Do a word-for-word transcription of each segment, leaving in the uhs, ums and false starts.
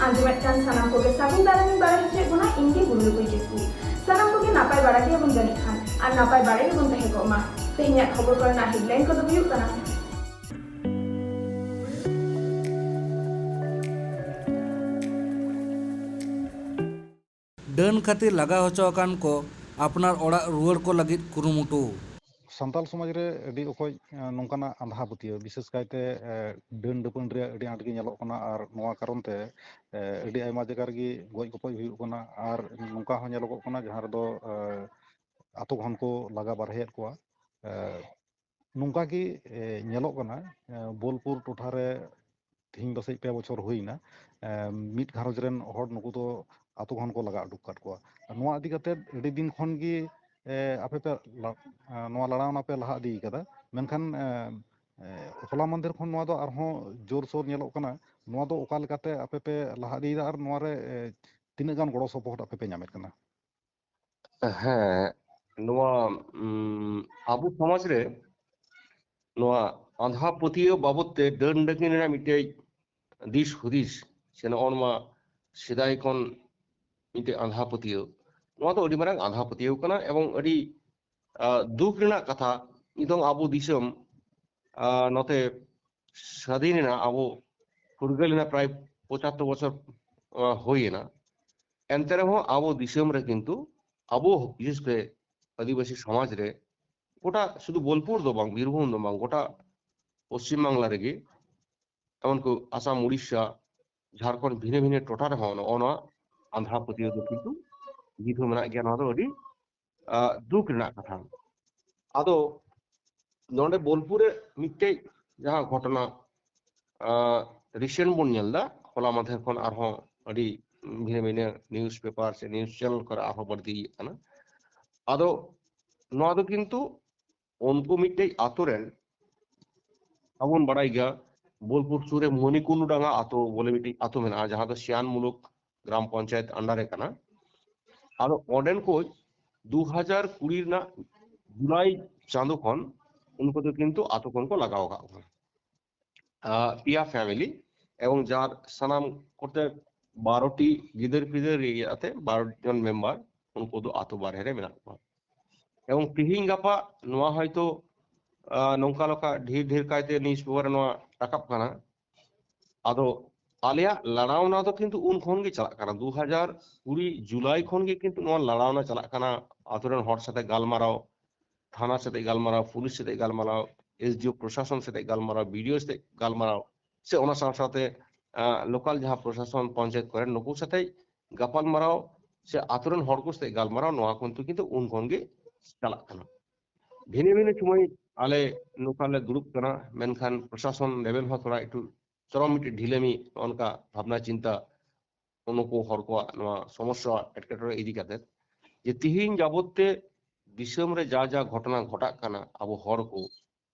ᱟᱸᱡᱚᱢᱮᱫ ᱠᱟᱱ ᱥᱟᱱᱟᱢ ᱠᱚᱜᱮ ᱥᱟᱹᱜᱩᱱ ᱫᱟᱨᱟᱢᱤᱧ ᱵᱟᱲᱟᱭ ᱦᱚᱪᱚᱭᱮᱫ ᱵᱚᱱᱟ, ᱤᱧ ᱜᱮ ᱵᱩᱨᱩ ᱞᱩᱠᱩᱭ ᱠᱤᱥᱠᱩ᱾ ᱥᱟᱱᱟᱢ ᱠᱚᱜᱮ ᱱᱟᱯᱟᱭ ᱵᱟᱲᱟ ᱜᱮᱵᱚᱱ ᱡᱟᱹᱱᱤᱡ ᱠᱷᱟᱱ, ᱟᱨ ᱱᱟᱯᱟᱭ ᱵᱟᱲᱟ ᱜᱮᱵᱚᱱ ᱛᱟᱦᱮᱸ ᱠᱚᱜ ᱢᱟ᱾ ᱛᱮᱦᱮᱧᱟᱜ ᱠᱷᱚᱵᱚᱨ ᱠᱚᱨᱮᱱᱟᱜ headline ᱠᱚᱫᱚ ᱦᱩᱭᱩᱜ ᱠᱟᱱᱟ, ᱰᱟᱹᱱ ᱠᱷᱟᱹᱛᱤᱨ ᱞᱟᱜᱟ ᱦᱚᱪᱚ ᱟᱠᱟᱱ ᱠᱚ ᱟᱯᱱᱟᱨ ᱚᱲᱟᱜ ᱨᱩᱣᱟᱹᱲ ᱠᱚ ᱞᱟᱹᱜᱤᱫ ᱠᱩᱨᱩᱢᱩᱴᱩ᱾ ᱥᱟᱱᱛᱟᱲ ᱥᱚᱢᱟᱡᱽ ᱨᱮ ᱟᱹᱰᱤ ᱚᱠᱚᱡ ᱮ, ᱱᱚᱝᱠᱟᱱᱟᱜ ᱟᱸᱫᱷᱟ ᱯᱟᱹᱛᱭᱟᱹᱣ, ᱵᱤᱥᱮᱥ ᱠᱟᱭᱛᱮ ᱮ, ᱰᱟᱹᱱ ᱰᱟᱹᱯᱟᱹᱱ ᱨᱮᱭᱟᱜ ᱟᱹᱰᱤ ᱟᱸᱴ ᱜᱮ ᱧᱮᱞᱚᱜ ᱠᱟᱱᱟ᱾ ᱟᱨ ᱱᱚᱣᱟ ᱠᱟᱨᱚᱱ ᱛᱮ ᱮ, ᱟᱹᱰᱤ ᱟᱭᱢᱟ ᱡᱟᱭᱜᱟ ᱨᱮᱜᱮ ᱜᱚᱡ ᱜᱚᱯᱚᱡ ᱦᱩᱭᱩᱜ ᱠᱟᱱᱟ᱾ ᱟᱨ ᱱᱚᱝᱠᱟ ᱦᱚᱸ ᱧᱮᱞᱚᱜᱚᱜ ᱠᱟᱱᱟ ᱡᱟᱦᱟᱸ ᱨᱮᱫᱚ ᱮ, ᱟᱛᱳ ᱠᱷᱚᱱ ᱠᱚ ᱞᱟᱜᱟ ᱵᱟᱨᱦᱮᱭᱮᱫ ᱠᱚᱣᱟ᱾ ᱮ, ᱱᱚᱝᱠᱟ ᱜᱮ ᱮ, ᱧᱮᱞᱚᱜ ᱠᱟᱱᱟ ᱮ, ᱵᱳᱞᱯᱩᱨ ᱴᱚᱴᱷᱟ ᱨᱮ ᱛᱤᱦᱤᱧ ᱯᱟᱥᱮᱡ ᱯᱮ ᱵᱚᱪᱷᱚᱨ ᱦᱩᱭᱱᱟ, ᱮ, ᱢᱤᱫ ᱜᱷᱟᱨᱚᱸᱡᱽ ᱨᱮᱱ ᱦᱚᱲ ᱱᱩᱠᱩ ᱫᱚ ᱟᱛᱳ ᱠᱷᱚᱱ ᱠᱚ ᱞᱟᱜᱟ ᱩᱰᱩᱠ ᱟᱠᱟᱫ ᱠᱚᱣᱟ᱾ ᱱᱚᱣᱟ ᱤᱫᱤ ᱠᱟᱛᱮ ᱟᱹᱰᱤ ᱫᱤᱱ ᱠᱷᱚᱱ ᱜᱮ ᱮ, ᱟᱯᱮ ᱯᱮ ᱞᱟ- ᱮ, ᱱᱚᱣᱟ ᱞᱟᱲᱟᱣᱱᱟ ᱯᱮ ᱞᱟᱦᱟ ᱤᱫᱤ ᱠᱟᱫᱟ, ᱢᱮᱱᱠᱷᱟᱱ ᱮ, ᱮ, ᱦᱚᱞᱟ ᱢᱟᱫᱷᱮᱨ ᱠᱷᱚᱱ ᱱᱚᱣᱟ ᱫᱚ ᱟᱨᱦᱚᱸ ᱡᱳᱨᱥᱳᱨ ᱧᱮᱞᱚᱜ ᱠᱟᱱᱟ᱾ ᱱᱚᱣᱟ ᱫᱚ ᱚᱠᱟ ᱞᱮᱠᱟᱛᱮ ᱟᱯᱮ ᱯᱮ ᱞᱟᱦᱟ ᱤᱫᱤᱭᱮᱫᱟ ᱟᱨ ᱱᱚᱣᱟ ᱨᱮ ᱮ, ᱛᱤᱱᱟᱹᱜ ᱜᱟᱱ ᱜᱚᱲᱚ ᱥᱚᱯᱚᱦᱚᱫ ᱟᱯᱮ ᱯᱮ ᱧᱟᱢᱮᱫ ᱠᱟᱱᱟ? ᱦᱮᱸ, ᱱᱚᱣᱟ ᱩᱢ, ᱟᱵᱚ ᱥᱚᱢᱟᱡᱽ ᱨᱮ ᱱᱚᱣᱟ ᱟᱸᱫᱷᱟ ᱯᱟᱹᱛᱭᱟᱹᱣ ᱵᱟᱵᱚᱫ ᱛᱮ ᱰᱟᱹᱱ ᱰᱟᱹᱠᱤᱱ ᱨᱮᱱᱟᱜ ᱢᱤᱫᱴᱮᱡ ᱫᱤᱥ ᱦᱩᱫᱤᱥ ᱥᱮ ᱱᱚᱜᱼᱚ ᱱᱚᱣᱟ ᱥᱮᱫᱟᱭ ᱠᱷᱚᱱ ᱢᱤᱫᱴᱮᱡ ᱟᱸᱫᱷᱟ ᱯᱟᱹᱛᱭᱟᱹᱣ, ᱱᱚᱣᱟ ᱫᱚ ᱟᱹᱰᱤ ᱢᱟᱨᱟᱝ ᱟᱸᱫᱷᱟ ᱯᱟᱹᱛᱭᱟᱹᱣ ᱠᱟᱱᱟ᱾ ᱮᱵᱚᱝ ᱟᱹᱰᱤ ᱟ, ᱫᱩᱠ ᱨᱮᱱᱟᱜ ᱠᱟᱛᱷᱟ, ᱱᱤᱛᱚᱝ ᱟᱵᱚ ᱫᱤᱥᱚᱢ ᱟ, ᱱᱚᱛᱮ ᱥᱟᱹᱫᱷᱤᱱ ᱮᱱᱟ, ᱟᱵᱚ ᱯᱷᱩᱨᱜᱟᱹᱞ ᱮᱱᱟ ᱯᱨᱟᱭ ᱯᱚᱸᱪᱟᱛᱛᱳᱨ ᱵᱚᱪᱷᱚᱨ ᱟ, ᱦᱩᱭ ᱮᱱᱟ᱾ ᱮᱱᱛᱮ ᱨᱮᱦᱚᱸ ᱟᱵᱚ ᱫᱤᱥᱚᱢ ᱨᱮ ᱠᱤᱱᱛᱩ ᱟᱵᱚ ᱵᱤᱥᱮᱥ ᱠᱟᱛᱮ ᱟᱹᱫᱤᱵᱟᱹᱥᱤ ᱥᱚᱢᱟᱡᱽ ᱨᱮ ᱜᱚᱴᱟ ᱥᱩᱫᱷᱩ ᱵᱳᱞᱯᱩᱨ ᱫᱚ ᱵᱟᱝ, ᱵᱤᱨᱵᱷᱩᱢ ᱫᱚ ᱵᱟᱝ, ᱜᱚᱴᱟ ᱯᱚᱥᱪᱤᱢ ᱵᱟᱝᱞᱟ ᱨᱮᱜᱮ, ᱮᱢᱚᱱ ᱠᱚ ᱟᱥᱟᱢ, ᱩᱲᱤᱥᱥᱟ, ᱡᱷᱟᱲᱠᱷᱚᱸᱰ ᱵᱷᱤᱱᱟᱹ ᱵᱷᱤᱱᱟᱹ ᱴᱚᱴᱷᱟ ᱨᱮᱦᱚᱸ ᱱᱚᱜᱼᱚ ᱱᱚᱣᱟ ᱟᱸᱫᱷᱟ ᱯᱟᱹᱛᱭᱟᱹᱣ ᱫᱚ ᱠᱤᱱᱛᱩ ᱱᱤᱛ ᱦᱚᱸ ᱢᱮᱱᱟᱜ ᱜᱮᱭᱟ᱾ ᱱᱚᱣᱟ ᱫᱚ ᱟᱹᱰᱤ ᱟ, ᱫᱩᱠ ᱨᱮᱱᱟᱜ ᱠᱟᱛᱷᱟ᱾ ᱟᱫᱚ ᱱᱚᱰᱮ ᱵᱳᱞᱯᱩᱨ ᱨᱮ ᱢᱤᱫᱴᱮᱡ ᱡᱟᱦᱟᱸ ᱜᱷᱚᱴᱚᱱᱟ ᱨᱤᱥᱮᱱᱴ ᱵᱚᱱ ᱧᱮᱞ ᱮᱫᱟ, ᱦᱚᱞᱟ ᱢᱟᱫᱷᱮᱨ ᱠᱷᱚᱱ ᱟᱨᱦᱚᱸ ᱟᱹᱰᱤ ᱵᱷᱤᱱᱟᱹ ᱵᱷᱤᱱᱟᱹ ᱱᱤᱭᱩᱡᱽ ᱯᱮᱯᱟᱨ ᱥᱮ ᱱᱤᱭᱩᱡᱽ ᱪᱮᱱᱮᱞ ᱠᱚᱨᱮ ᱟᱨᱦᱚᱸ ᱵᱟᱹᱲᱛᱤ ᱤᱭᱟᱹᱜ ᱠᱟᱱᱟ᱾ ᱟᱫᱚ ᱱᱚᱣᱟ ᱫᱚ ᱠᱤᱱᱛᱩ ᱩᱱᱠᱩ ᱢᱤᱫᱴᱮᱡ ᱟᱛᱳ ᱨᱮᱱ, ᱟᱵᱚ ᱵᱚᱱ ᱵᱟᱲᱟᱭ ᱜᱮᱭᱟ ᱵᱳᱞᱯᱩᱨ ᱥᱩᱨ ᱨᱮ ᱢᱚᱱᱤᱠᱩᱱᱰᱩ ᱰᱟᱸᱜᱟ ᱟᱛᱳ ᱵᱚᱞᱮ ᱢᱤᱫᱴᱮᱡ ᱟᱛᱳ ᱢᱮᱱᱟᱜᱼᱟ, ᱡᱟᱦᱟᱸ ᱫᱚ ᱥᱤᱭᱟᱱ ᱢᱩᱞᱩᱠ ᱜᱨᱟᱢ ᱯᱚᱧᱪᱟᱭᱮᱛ under ᱨᱮ ᱠᱟᱱᱟ᱾ ᱟᱫᱚ ᱚᱸᱰᱮᱱ ᱠᱚ ᱫᱩ ᱦᱟᱡᱟᱨ ᱠᱩᱲᱤ ᱨᱮᱱᱟᱜ ᱡᱩᱞᱟᱭ ᱪᱟᱸᱫᱳ ᱠᱷᱚᱱ ᱩᱱᱠᱩ ᱫᱚ ᱠᱤᱱᱛᱩ ᱟᱛᱳ ᱠᱷᱚᱱ ᱠᱚ ᱞᱟᱜᱟᱣ ᱟᱠᱟᱫ ᱠᱚᱣᱟ᱾ ᱟᱸ, ᱯᱮᱭᱟ ᱯᱷᱮᱢᱮᱞᱤ ᱮᱵᱚᱝ ᱡᱟᱨ ᱥᱟᱱᱟᱢ ᱠᱚᱛᱮ ᱵᱟᱨᱚ ᱴᱤ ᱜᱤᱫᱟᱹᱨ ᱯᱤᱫᱟᱹᱨ ᱤᱭᱟᱹ ᱟᱛᱮ ᱵᱟᱨᱚ ᱡᱚᱱ ᱢᱮᱢᱵᱟᱨ ᱩᱱᱠᱩ ᱫᱚ ᱟᱛᱳ ᱵᱟᱨᱦᱮ ᱨᱮ ᱢᱮᱱᱟᱜ ᱠᱚᱣᱟ᱾ ᱮᱵᱚᱝ ᱛᱤᱦᱤᱧ ᱜᱟᱯᱟ ᱱᱚᱣᱟ ᱦᱚᱭᱛᱳ, ᱟᱸ, ᱱᱚᱝᱠᱟ ᱞᱮᱠᱟ ᱰᱷᱮᱨ ᱰᱷᱮᱨ ᱠᱟᱭᱛᱮ ᱱᱤᱭᱩᱡ ᱯᱮᱯᱟᱨ ᱨᱮ ᱱᱚᱣᱟ ᱨᱟᱠᱟᱵ ᱠᱟᱱᱟ᱾ ᱟᱫᱚ ᱟᱞᱮᱭᱟᱜ ᱞᱟᱲᱟᱣᱱᱟ ᱫᱚ ᱠᱤᱱᱛᱩ ᱩᱱ ᱠᱷᱚᱱ ᱜᱮ ᱪᱟᱞᱟᱜ ᱠᱟᱱᱟ, ᱫᱩ ᱦᱟᱡᱟᱨ ᱠᱩᱲᱤ ᱡᱩᱞᱟᱭ ᱠᱷᱚᱱ ᱜᱮ ᱠᱤᱱᱛᱩ ᱱᱚᱣᱟ ᱞᱟᱲᱟᱣᱱᱟ ᱪᱟᱞᱟᱜ ᱠᱟᱱᱟ᱾ ᱟᱛᱳ ᱨᱮᱱ ᱦᱚᱲ ᱥᱟᱛᱮ ᱜᱟᱞᱢᱟᱨᱟᱣ, ᱛᱷᱟᱱᱟ ᱥᱟᱛᱮ ᱜᱟᱞᱢᱟᱨᱟᱣ, ᱯᱩᱞᱤᱥ ᱥᱟᱛᱮ ᱜᱟᱞᱢᱟᱨᱟᱣ, ᱮᱥ ᱰᱤ ᱳ ᱯᱨᱚᱥᱟᱥᱚᱱ ᱥᱟᱛᱮ ᱜᱟᱞᱢᱟᱨᱟᱣ, ᱵᱤ ᱰᱤ ᱳ ᱥᱟᱛᱮ ᱜᱟᱞᱢᱟᱨᱟᱣ, ᱥᱮ ᱚᱱᱟ ᱥᱟᱶ ᱥᱟᱶᱛᱮ, ᱟᱸ, ᱞᱳᱠᱟᱞ ᱡᱟᱦᱟᱸ ᱯᱨᱚᱥᱟᱥᱚᱱ ᱯᱚᱧᱪᱟᱭᱮᱛ ᱠᱚᱨᱮ ᱱᱩᱠᱩ ᱥᱟᱛᱮ ᱜᱟᱯᱟᱞᱢᱟᱨᱟᱣ ᱥᱮ ᱟᱛᱳ ᱨᱮᱱ ᱦᱚᱲ ᱠᱚ ᱥᱟᱛᱮ ᱜᱟᱞᱢᱟᱨᱟᱣ, ᱱᱚᱣᱟ ᱠᱤᱱᱛᱩ, ᱠᱤᱱᱛᱩ ᱩᱱ ᱠᱷᱚᱱ ᱜᱮ ᱪᱟᱞᱟᱜ ᱠᱟᱱᱟ᱾ ᱵᱷᱤᱱᱟᱹ ᱵᱷᱤᱱᱟᱹ ᱥᱚᱢᱚᱭ ᱟᱞᱮ ᱱᱚᱝᱠᱟ ᱞᱮ ᱫᱩᱲᱩᱵ ᱠᱟᱱᱟ, ᱢᱮᱱᱠᱷᱟᱱ ᱯᱨᱚᱥᱟᱥᱚᱱ ᱞᱮᱵᱮᱞ ᱦᱚᱸ ᱛᱷᱚᱲᱟ ᱮᱠᱴᱩ ᱪᱚᱨᱚᱢ ᱢᱤᱫᱴᱮᱡ ᱰᱷᱤᱞᱟᱹᱢᱤ ᱚᱱᱠᱟ ᱵᱷᱟᱵᱽᱱᱟ ᱪᱤᱱᱛᱟ ᱱᱩᱠᱩ ᱦᱚᱲ ᱠᱚᱣᱟᱜ ᱱᱚᱣᱟ ᱥᱚᱢᱚᱥᱥᱟ ᱮᱴᱠᱮᱴᱚᱬᱮ ᱤᱫᱤ ᱠᱟᱛᱮ, ᱡᱮ ᱛᱤᱦᱤᱧ ᱡᱟᱵᱚᱛ ᱛᱮ ᱫᱤᱥᱚᱢ ᱨᱮ ᱡᱟ ᱡᱟ ᱜᱷᱚᱴᱚᱱᱟ ᱜᱷᱚᱴᱟᱜ ᱠᱟᱱᱟ, ᱟᱵᱚ ᱦᱚᱲ ᱠᱚ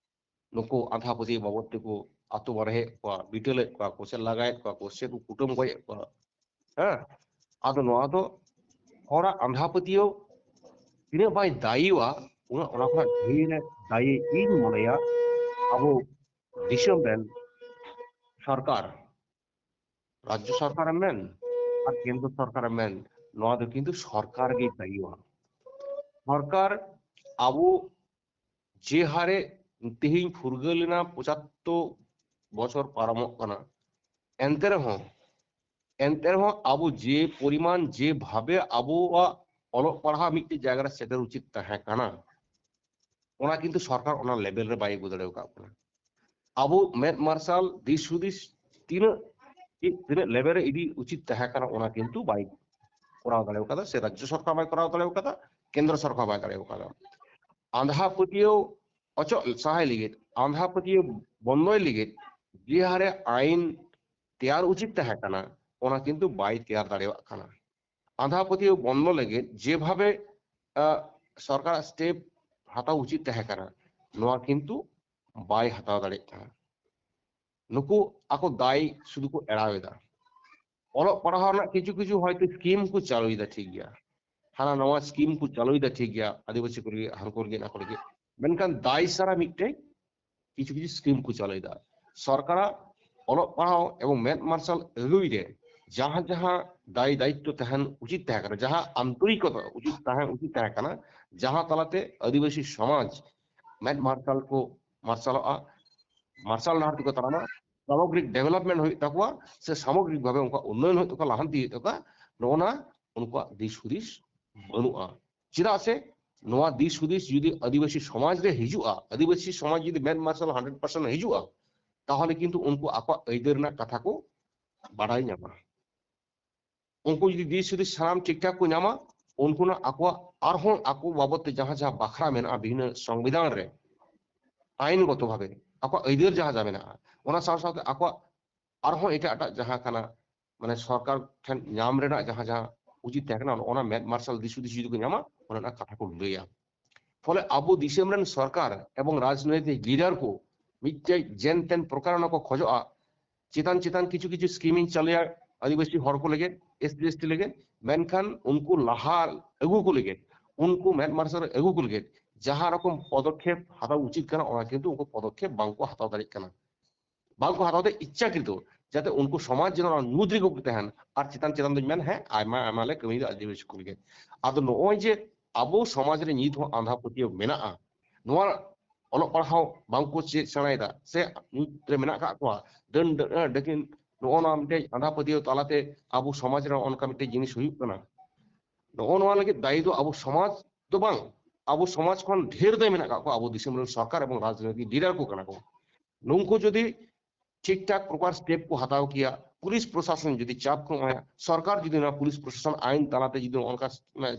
ᱱᱩᱠᱩ ᱟᱸᱫᱷᱟ ᱯᱟᱹᱛᱭᱟᱹᱣ ᱵᱟᱵᱚᱫ ᱛᱮᱠᱚ ᱟᱛᱳ ᱵᱟᱨᱦᱮᱭᱮᱫ ᱠᱚᱣᱟ, ᱵᱤᱴᱟᱹᱞᱮᱫ ᱠᱚᱣᱟ ᱠᱚ, ᱥᱮ ᱞᱟᱜᱟᱭᱮᱫ ᱠᱚᱣᱟ ᱠᱚ, ᱥᱮ ᱠᱚ ᱠᱩᱴᱟᱹᱢ ᱜᱚᱡᱮᱫ ᱠᱚᱣᱟ᱾ ᱦᱮᱸ, ᱟᱫᱚ ᱱᱚᱣᱟ ᱫᱚ ᱦᱚᱲᱟᱜ ᱟᱸᱫᱷᱟ ᱯᱟᱹᱛᱭᱟᱹᱣ ᱛᱤᱱᱟᱹᱜ ᱵᱟᱭ ᱫᱟᱭᱤᱣᱟ, ᱩᱱᱟᱹᱜ ᱚᱱᱟ ᱠᱷᱚᱱᱟᱜ ᱰᱷᱮᱨ ᱫᱟᱭᱤ ᱤᱧ ᱢᱚᱱᱮᱭᱟ ᱟᱵᱚ ᱫᱤᱥᱚᱢ ᱨᱮᱱ ᱥᱚᱨᱠᱟᱨ, ᱨᱟᱡᱽᱡᱚ ᱥᱚᱨᱠᱟᱨᱮᱢ ᱢᱮᱱ ᱟᱨ ᱠᱮᱱᱫᱨᱚ ᱥᱚᱨᱠᱟᱨᱮᱢ ᱢᱮᱱ, ᱱᱚᱣᱟ ᱫᱚ ᱠᱤᱱᱛᱩ ᱥᱚᱨᱠᱟᱨ ᱜᱮᱭ ᱫᱟᱭᱤᱣᱟ᱾ ᱥᱚᱨᱠᱟᱨ ᱟᱵᱚ ᱡᱮ ᱦᱟᱨᱮ ᱛᱮᱦᱮᱧ ᱯᱷᱩᱨᱜᱟᱹᱞ ᱮᱱᱟ, ᱯᱚᱸᱪᱟᱛᱛᱳᱨ ᱵᱚᱪᱷᱚᱨ ᱯᱟᱨᱚᱢᱚᱜ ᱠᱟᱱᱟ, ᱮᱱᱛᱮ ᱨᱮᱦᱚᱸ, ᱮᱱᱛᱮ ᱨᱮᱦᱚᱸ ᱟᱵᱚ ᱡᱮ ᱯᱚᱨᱤᱢᱟᱱ, ᱡᱮ ᱵᱷᱟᱵᱮ ᱟᱵᱚᱣᱟᱜ ᱚᱞᱚᱜ ᱯᱟᱲᱦᱟᱣ ᱢᱤᱫᱴᱮᱡ ᱡᱟᱭᱜᱟ ᱨᱮ ᱥᱮᱴᱮᱨ ᱩᱪᱤᱛ ᱛᱟᱦᱮᱸ ᱠᱟᱱᱟ, ᱚᱱᱟ ᱠᱤᱱᱛᱩ ᱥᱚᱨᱠᱟᱨ ᱚᱱᱟ ᱞᱮᱵᱮᱞ ᱨᱮ ᱵᱟᱭ ᱟᱹᱜᱩ ᱫᱟᱲᱮ ᱟᱠᱟᱫ ᱵᱚᱱᱟ᱾ ᱟᱵᱚ ᱢᱮᱫ ᱢᱟᱨᱥᱟᱞ ᱫᱤᱥ ᱦᱩᱫᱤᱥ ᱛᱤᱱᱟᱹᱜ, ᱪᱮᱫ ᱛᱤᱱᱟᱹᱜ ᱞᱮᱵᱮᱞ ᱨᱮ ᱤᱫᱤ ᱩᱪᱤᱛ ᱛᱟᱦᱮᱸ ᱠᱟᱱᱟ, ᱚᱱᱟ ᱠᱤᱱᱛᱩ ᱵᱟᱭ ᱠᱚᱨᱟᱣ ᱫᱟᱲᱮ ᱟᱠᱟᱫᱟ, ᱥᱮ ᱨᱟᱡᱽᱡᱚ ᱥᱚᱨᱠᱟᱨ ᱵᱟᱭ ᱠᱚᱨᱟᱣ ᱫᱟᱲᱮ ᱟᱠᱟᱫᱟ, ᱠᱮᱱᱫᱨᱚ ᱥᱚᱨᱠᱟᱨ ᱵᱟᱭ ᱫᱟᱲᱮ ᱟᱠᱟᱫᱟ᱾ ᱟᱸᱫᱷᱟ ᱯᱟᱹᱛᱭᱟᱹᱣ ᱚᱪᱚᱜ ᱥᱟᱦᱟᱭ ᱞᱟᱹᱜᱤᱫ, ᱟᱸᱫᱷᱟ ᱯᱟᱹᱛᱭᱟᱹᱣ ᱵᱚᱱᱫᱚᱭ ᱞᱟᱹᱜᱤᱫ ᱡᱮ ᱦᱟᱨᱮ ᱟᱭᱤᱱ ᱛᱮᱭᱟᱨ ᱩᱪᱤᱛ ᱛᱟᱦᱮᱸ ᱠᱟᱱᱟ, ᱚᱱᱟ ᱠᱤᱱᱛᱩ ᱵᱟᱭ ᱛᱮᱭᱟᱨ ᱫᱟᱲᱮᱭᱟᱜ ᱠᱟᱱᱟ᱾ ᱟᱸᱫᱷᱟ ᱯᱟᱹᱛᱭᱟᱹᱣ ᱵᱚᱱᱫᱚ ᱞᱟᱹᱜᱤᱫ ᱡᱮᱵᱷᱟᱵᱮ, ᱟᱸ, ᱥᱚᱨᱠᱟᱨᱟᱜ ᱥᱴᱮᱯ ᱦᱟᱛᱟᱣ ᱩᱪᱤᱛ ᱛᱟᱦᱮᱸ ᱠᱟᱱᱟ, ᱱᱚᱣᱟ ᱠᱤᱱᱛᱩ ᱵᱟᱭ ᱦᱟᱛᱟᱣ ᱫᱟᱲᱮᱭᱟᱜ ᱠᱟᱱᱟ᱾ ᱱᱩᱠᱩ ᱟᱠᱚ ᱫᱟᱭ ᱥᱩᱫᱷᱩ ᱠᱚ ᱮᱲᱟᱣ ᱮᱫᱟ᱾ ᱚᱞᱚᱜ ᱯᱟᱲᱦᱟᱣ ᱨᱮᱱᱟᱜ ᱠᱤᱪᱷᱩ ᱠᱤᱪᱷᱩ ᱦᱚᱭᱛᱳ ᱥᱠᱤᱢ ᱠᱚ ᱪᱟᱹᱞᱩᱭᱮᱫᱟ, ᱴᱷᱤᱠ ᱜᱮᱭᱟ, ᱦᱟᱱᱟ ᱱᱟᱣᱟ ᱥᱠᱤᱢ ᱠᱚ ᱪᱟᱹᱞᱩᱭᱮᱫᱟ, ᱴᱷᱤᱠ ᱜᱮᱭᱟ, ᱟᱹᱫᱤᱵᱟᱹᱥᱤ ᱠᱚ ᱞᱟᱹᱜᱤᱫ, ᱦᱟᱱᱠᱩ ᱞᱟᱹᱜᱤᱫ, ᱱᱟᱠᱚ ᱞᱟᱹᱜᱤᱫ, ᱢᱮᱱᱠᱷᱟᱱ ᱫᱟᱭ ᱥᱟᱨᱟ ᱢᱤᱫᱴᱮᱡ ᱠᱤᱪᱷᱩ ᱠᱤᱪᱷᱩ ᱥᱠᱤᱢ ᱠᱚ ᱪᱟᱹᱞᱩᱭᱮᱫᱟ᱾ ᱥᱚᱨᱠᱟᱨᱟᱜ ᱚᱞᱚᱜ ᱯᱟᱲᱦᱟᱣ ᱮᱵᱚᱝ ᱢᱮᱫ ᱢᱟᱨᱥᱟᱞ ᱟᱹᱜᱩᱭ ᱨᱮ ᱡᱟᱦᱟᱸ ᱡᱟᱦᱟᱸ ᱫᱟᱭ ᱫᱟᱭᱤᱛᱛᱚ ᱛᱟᱦᱮᱱ ᱩᱪᱤᱛ ᱛᱟᱦᱮᱸ ᱠᱟᱱᱟ, ᱡᱟᱦᱟᱸ ᱟᱱᱛᱚᱨᱤᱠᱚᱛᱟ ᱩᱪᱤᱛ ᱛᱟᱦᱮᱸ ᱩᱪᱤᱛ ᱛᱟᱦᱮᱸ ᱠᱟᱱᱟ, ᱡᱟᱦᱟᱸ ᱛᱟᱞᱟᱛᱮ ᱟᱹᱫᱤᱵᱟᱹᱥᱤ ᱥᱚᱢᱟᱡᱽ ᱢᱮᱫ ᱢᱟᱨᱥᱟᱞ ᱠᱚ ᱢᱟᱨᱥᱟᱞᱚᱜᱼᱟ, ᱢᱟᱨᱥᱟᱞ ᱰᱟᱦᱟᱨ ᱛᱮᱠᱚ ᱛᱟᱲᱟᱢᱟ, ᱥᱟᱢᱚᱜᱽᱨᱤᱠ ᱰᱮᱵᱷᱮᱞᱚᱯᱢᱮᱱᱴ ᱦᱩᱭᱩᱜ ᱛᱟᱠᱚᱣᱟ, ᱥᱮ ᱥᱟᱢᱚᱜᱽᱨᱤᱠ ᱵᱷᱟᱵᱮ ᱩᱱᱠᱩᱣᱟᱜ ᱩᱱᱱᱚᱭᱚᱱ ᱦᱩᱭᱩᱜ ᱛᱟᱠᱚᱣᱟ, ᱞᱟᱦᱟᱱᱛᱤ ᱦᱩᱭᱩᱜ ᱛᱟᱠᱚᱣᱟ, ᱱᱚᱜᱼᱚ ᱱᱟ ᱩᱱᱠᱩᱣᱟᱜ ᱫᱤᱥ ᱦᱩᱫᱤᱥ ᱵᱟᱹᱱᱩᱜᱼᱟ᱾ ᱪᱮᱫᱟᱜ ᱥᱮ ᱱᱚᱣᱟ ᱫᱤᱥ ᱦᱩᱫᱤᱥ ᱡᱩᱫᱤ ᱟᱹᱫᱤᱵᱟᱹᱥᱤ ᱥᱚᱢᱟᱡᱽ ᱨᱮ ᱦᱤᱡᱩᱜᱼᱟ, ᱟᱹᱫᱤᱵᱟᱹᱥᱤ ᱥᱚᱢᱟᱡᱽ ᱡᱩᱫᱤ ᱢᱮᱫ ᱢᱟᱨᱥᱟᱞ ᱦᱟᱱᱰᱨᱮᱰ ᱯᱟᱨᱥᱮᱱᱴ ᱦᱤᱡᱩᱜᱼᱟ, ᱛᱟᱦᱚᱞᱮ ᱠᱤᱱᱛᱩ ᱩᱱᱠᱩ ᱟᱠᱚᱣᱟᱜ ᱟᱹᱭᱫᱟᱹᱨ ᱨᱮᱱᱟᱜ ᱠᱟᱛᱷᱟ ᱠᱚ ᱵᱟᱰᱟᱭ ᱧᱟᱢᱟ᱾ ᱩᱱᱠᱩ ᱡᱩᱫᱤ ᱫᱤᱥ ᱦᱩᱫᱤᱥ ᱥᱟᱱᱟᱢ ᱴᱷᱤᱠ ᱴᱷᱟᱠ ᱠᱚ ᱧᱟᱢᱟ, ᱩᱱᱠᱩ ᱱᱟᱜ ᱟᱠᱚᱣᱟᱜ ᱟᱨᱦᱚᱸ ᱟᱠᱚ ᱵᱟᱵᱚᱫ ᱛᱮ ᱡᱟᱦᱟᱸ ᱡᱟᱦᱟᱸ ᱵᱟᱠᱷᱨᱟ ᱢᱮᱱᱟᱜᱼᱟ ᱵᱤᱵᱷᱤᱱᱱᱚ ᱥᱚᱝᱵᱤᱫᱷᱟᱱ ᱨᱮ, ᱟᱭᱤᱱᱜᱚᱛᱚ ᱵᱷᱟᱵᱮ ᱟᱠᱚᱣᱟᱜ ᱟᱹᱭᱫᱟᱹᱨ ᱡᱟᱦᱟᱸ ᱡᱟᱦᱟᱸ ᱢᱮᱱᱟᱜᱼᱟ, ᱚᱱᱟ ᱥᱟᱶ ᱥᱟᱶᱛᱮ ᱟᱠᱚᱣᱟᱜ ᱟᱨᱦᱚᱸ ᱮᱴᱟᱜ ᱮᱴᱟᱜ ᱡᱟᱦᱟᱸ ᱠᱟᱱᱟ, ᱢᱟᱱᱮ ᱥᱚᱨᱠᱟᱨ ᱴᱷᱮᱱ ᱧᱟᱢ ᱨᱮᱱᱟᱜ ᱡᱟᱦᱟᱸ ᱡᱟᱦᱟᱸ ᱩᱪᱤᱛ ᱛᱟᱦᱮᱸ ᱠᱟᱱᱟ, ᱚᱱᱟ ᱢᱮᱫ ᱢᱟᱨᱥᱟᱞ ᱫᱤᱥ ᱦᱩᱫᱤᱥ ᱡᱩᱫᱤ ᱠᱚ ᱧᱟᱢᱟ, ᱚᱱᱟ ᱨᱮᱱᱟᱜ ᱠᱟᱛᱷᱟ ᱠᱚ ᱞᱟᱹᱭᱟ᱾ ᱯᱷᱚᱞᱮ ᱟᱵᱚ ᱫᱤᱥᱚᱢ ᱨᱮᱱ ᱥᱚᱨᱠᱟᱨ ᱮᱵᱚᱝ ᱨᱟᱡᱽᱱᱳᱭᱛᱤᱠ ᱞᱤᱰᱟᱨ ᱠᱚ ᱢᱤᱫᱴᱮᱡ ᱡᱮᱱ ᱛᱮᱱ ᱯᱨᱚᱠᱟᱨ ᱚᱱᱟ ᱠᱚ ᱠᱷᱚᱡᱚᱜᱼᱟ, ᱪᱮᱛᱟᱱ ᱪᱮᱛᱟᱱ ᱠᱤᱪᱷᱩ ᱠᱤᱪᱷᱩ ᱥᱠᱤᱢ ᱤᱧ ᱪᱟᱹᱞᱩᱭᱟ ᱟᱹᱫᱤᱵᱟᱹᱥᱤ ᱦᱚᱲ ᱠᱚ ᱞᱟᱹᱜᱤᱫ, ᱮᱥ ᱴᱤ ᱮᱥ ᱴᱤ ᱞᱟᱹᱜᱤᱫ, ᱢᱮᱱᱠᱷᱟᱱ ᱩᱱᱠᱩ ᱞᱟᱦᱟ ᱟᱹᱜᱩ ᱠᱚ ᱞᱟᱹᱜᱤᱫ, ᱩᱱᱠᱩ ᱢᱮᱫ ᱢᱟᱨᱥᱟᱞ ᱨᱮ ᱟᱹᱜᱩ ᱠᱚ ᱞᱟᱹᱜᱤᱫ ᱡᱟᱦᱟᱸ ᱨᱚᱠᱚᱢ ᱯᱚᱫᱚᱠᱷᱮᱯ ᱦᱟᱛᱟᱣ ᱩᱪᱤᱛ ᱠᱟᱱᱟ, ᱚᱱᱟ ᱠᱤᱱᱛᱩ ᱩᱱᱠᱩ ᱯᱚᱫᱚᱠᱷᱮᱯ ᱵᱟᱝ ᱠᱚ ᱦᱟᱛᱟᱣ ᱫᱟᱲᱮᱭᱟᱜ ᱠᱟᱱᱟ᱾ ᱵᱟᱝ ᱠᱚ ᱦᱟᱛᱟᱣ ᱫᱟ ᱤᱪᱪᱷᱟᱠᱨᱤᱛᱚ, ᱡᱟᱛᱮ ᱩᱱᱠᱩ ᱥᱚᱢᱟᱡᱽ ᱡᱮᱱᱚ ᱚᱱᱟ ᱧᱩᱛ ᱨᱮᱜᱮ ᱠᱚ ᱛᱟᱦᱮᱱ᱾ ᱟᱨ ᱪᱮᱛᱟᱱ ᱪᱮᱛᱟᱱ ᱫᱚᱧ ᱢᱮᱱ, ᱦᱮᱸ, ᱟᱭᱢᱟ ᱟᱭᱢᱟ ᱞᱮ ᱠᱟᱹᱢᱤᱭᱮᱫᱟ ᱟᱹᱫᱤᱵᱟᱹᱥᱤ ᱠᱚ ᱞᱟᱹᱜᱤᱫ᱾ ᱟᱫᱚ ᱱᱚᱜᱼᱚᱭ ᱡᱮ ᱟᱵᱚ ᱥᱚᱢᱟᱡᱽ ᱨᱮ ᱱᱤᱛ ᱦᱚᱸ ᱟᱸᱫᱷᱟ ᱯᱟᱹᱛᱭᱟᱹᱣ ᱢᱮᱱᱟᱜᱼᱟ, ᱱᱚᱣᱟ ᱚᱞᱚᱜ ᱯᱟᱲᱦᱟᱣ ᱵᱟᱝ ᱠᱚ ᱪᱮᱫ ᱥᱮᱬᱟᱭᱮᱫᱟ, ᱥᱮ ᱧᱩᱛ ᱨᱮ ᱢᱮᱱᱟᱜ ᱠᱟᱜ ᱠᱚᱣᱟ, ᱰᱟᱹᱱ, ᱰᱟᱹ-, ᱰᱟᱹᱠᱤᱱ, ᱱᱚᱜᱼᱚ ᱱᱚᱣᱟ ᱢᱤᱫᱴᱮᱡ ᱟᱸᱫᱷᱟ ᱯᱟᱹᱛᱭᱟᱹᱣ ᱛᱟᱞᱟᱛᱮ ᱟᱵᱚ ᱥᱚᱢᱟᱡᱽ ᱨᱮ ᱚᱱᱠᱟ ᱢᱤᱫᱴᱮᱡ ᱡᱤᱱᱤᱥ ᱦᱩᱭᱩᱜ ᱠᱟᱱᱟ᱾ ᱱᱚᱜᱼᱚ ᱱᱚᱣᱟ ᱞᱟᱹᱜᱤᱫ ᱫᱟᱭᱤ ᱫᱚ ᱟᱵᱚ ᱥᱚᱢᱟᱡᱽ ᱫᱚ ᱵᱟᱝ, ᱟᱵᱚ ᱥᱚᱢᱟᱡᱽ ᱠᱷᱚᱱ ᱰᱷᱮᱨ ᱫᱚ ᱢᱮᱱᱟᱜ ᱠᱟᱜ ᱠᱚᱣᱟ ᱟᱵᱚ ᱫᱤᱥᱚᱢ ᱨᱮᱱ ᱥᱚᱨᱠᱟᱨ ᱮᱵᱚᱝ ᱨᱟᱡᱽᱱᱳᱭᱛᱤᱠ ᱞᱤᱰᱟᱨ ᱠᱚ ᱠᱟᱱᱟ ᱠᱚ᱾ ᱱᱩᱝᱠᱩ ᱡᱩᱫᱤ ᱴᱷᱤᱠ ᱴᱷᱟᱠ ᱯᱨᱚᱯᱟᱨ ᱥᱴᱮᱯ ᱠᱚ ᱦᱟᱛᱟᱣ ᱠᱮᱭᱟ, ᱯᱩᱞᱤᱥ ᱯᱨᱚᱥᱟᱥᱚᱱ ᱡᱩᱫᱤ ᱪᱟᱯ ᱠᱚ ᱮᱢᱟᱭᱟ, ᱥᱚᱨᱠᱟᱨ ᱡᱩᱫᱤ ᱱᱚᱣᱟ ᱯᱩᱞᱤᱥ ᱯᱨᱚᱥᱟᱥᱚᱱ ᱟᱭᱤᱱ ᱛᱟᱞᱟᱛᱮ ᱡᱩᱫᱤ ᱚᱱᱠᱟ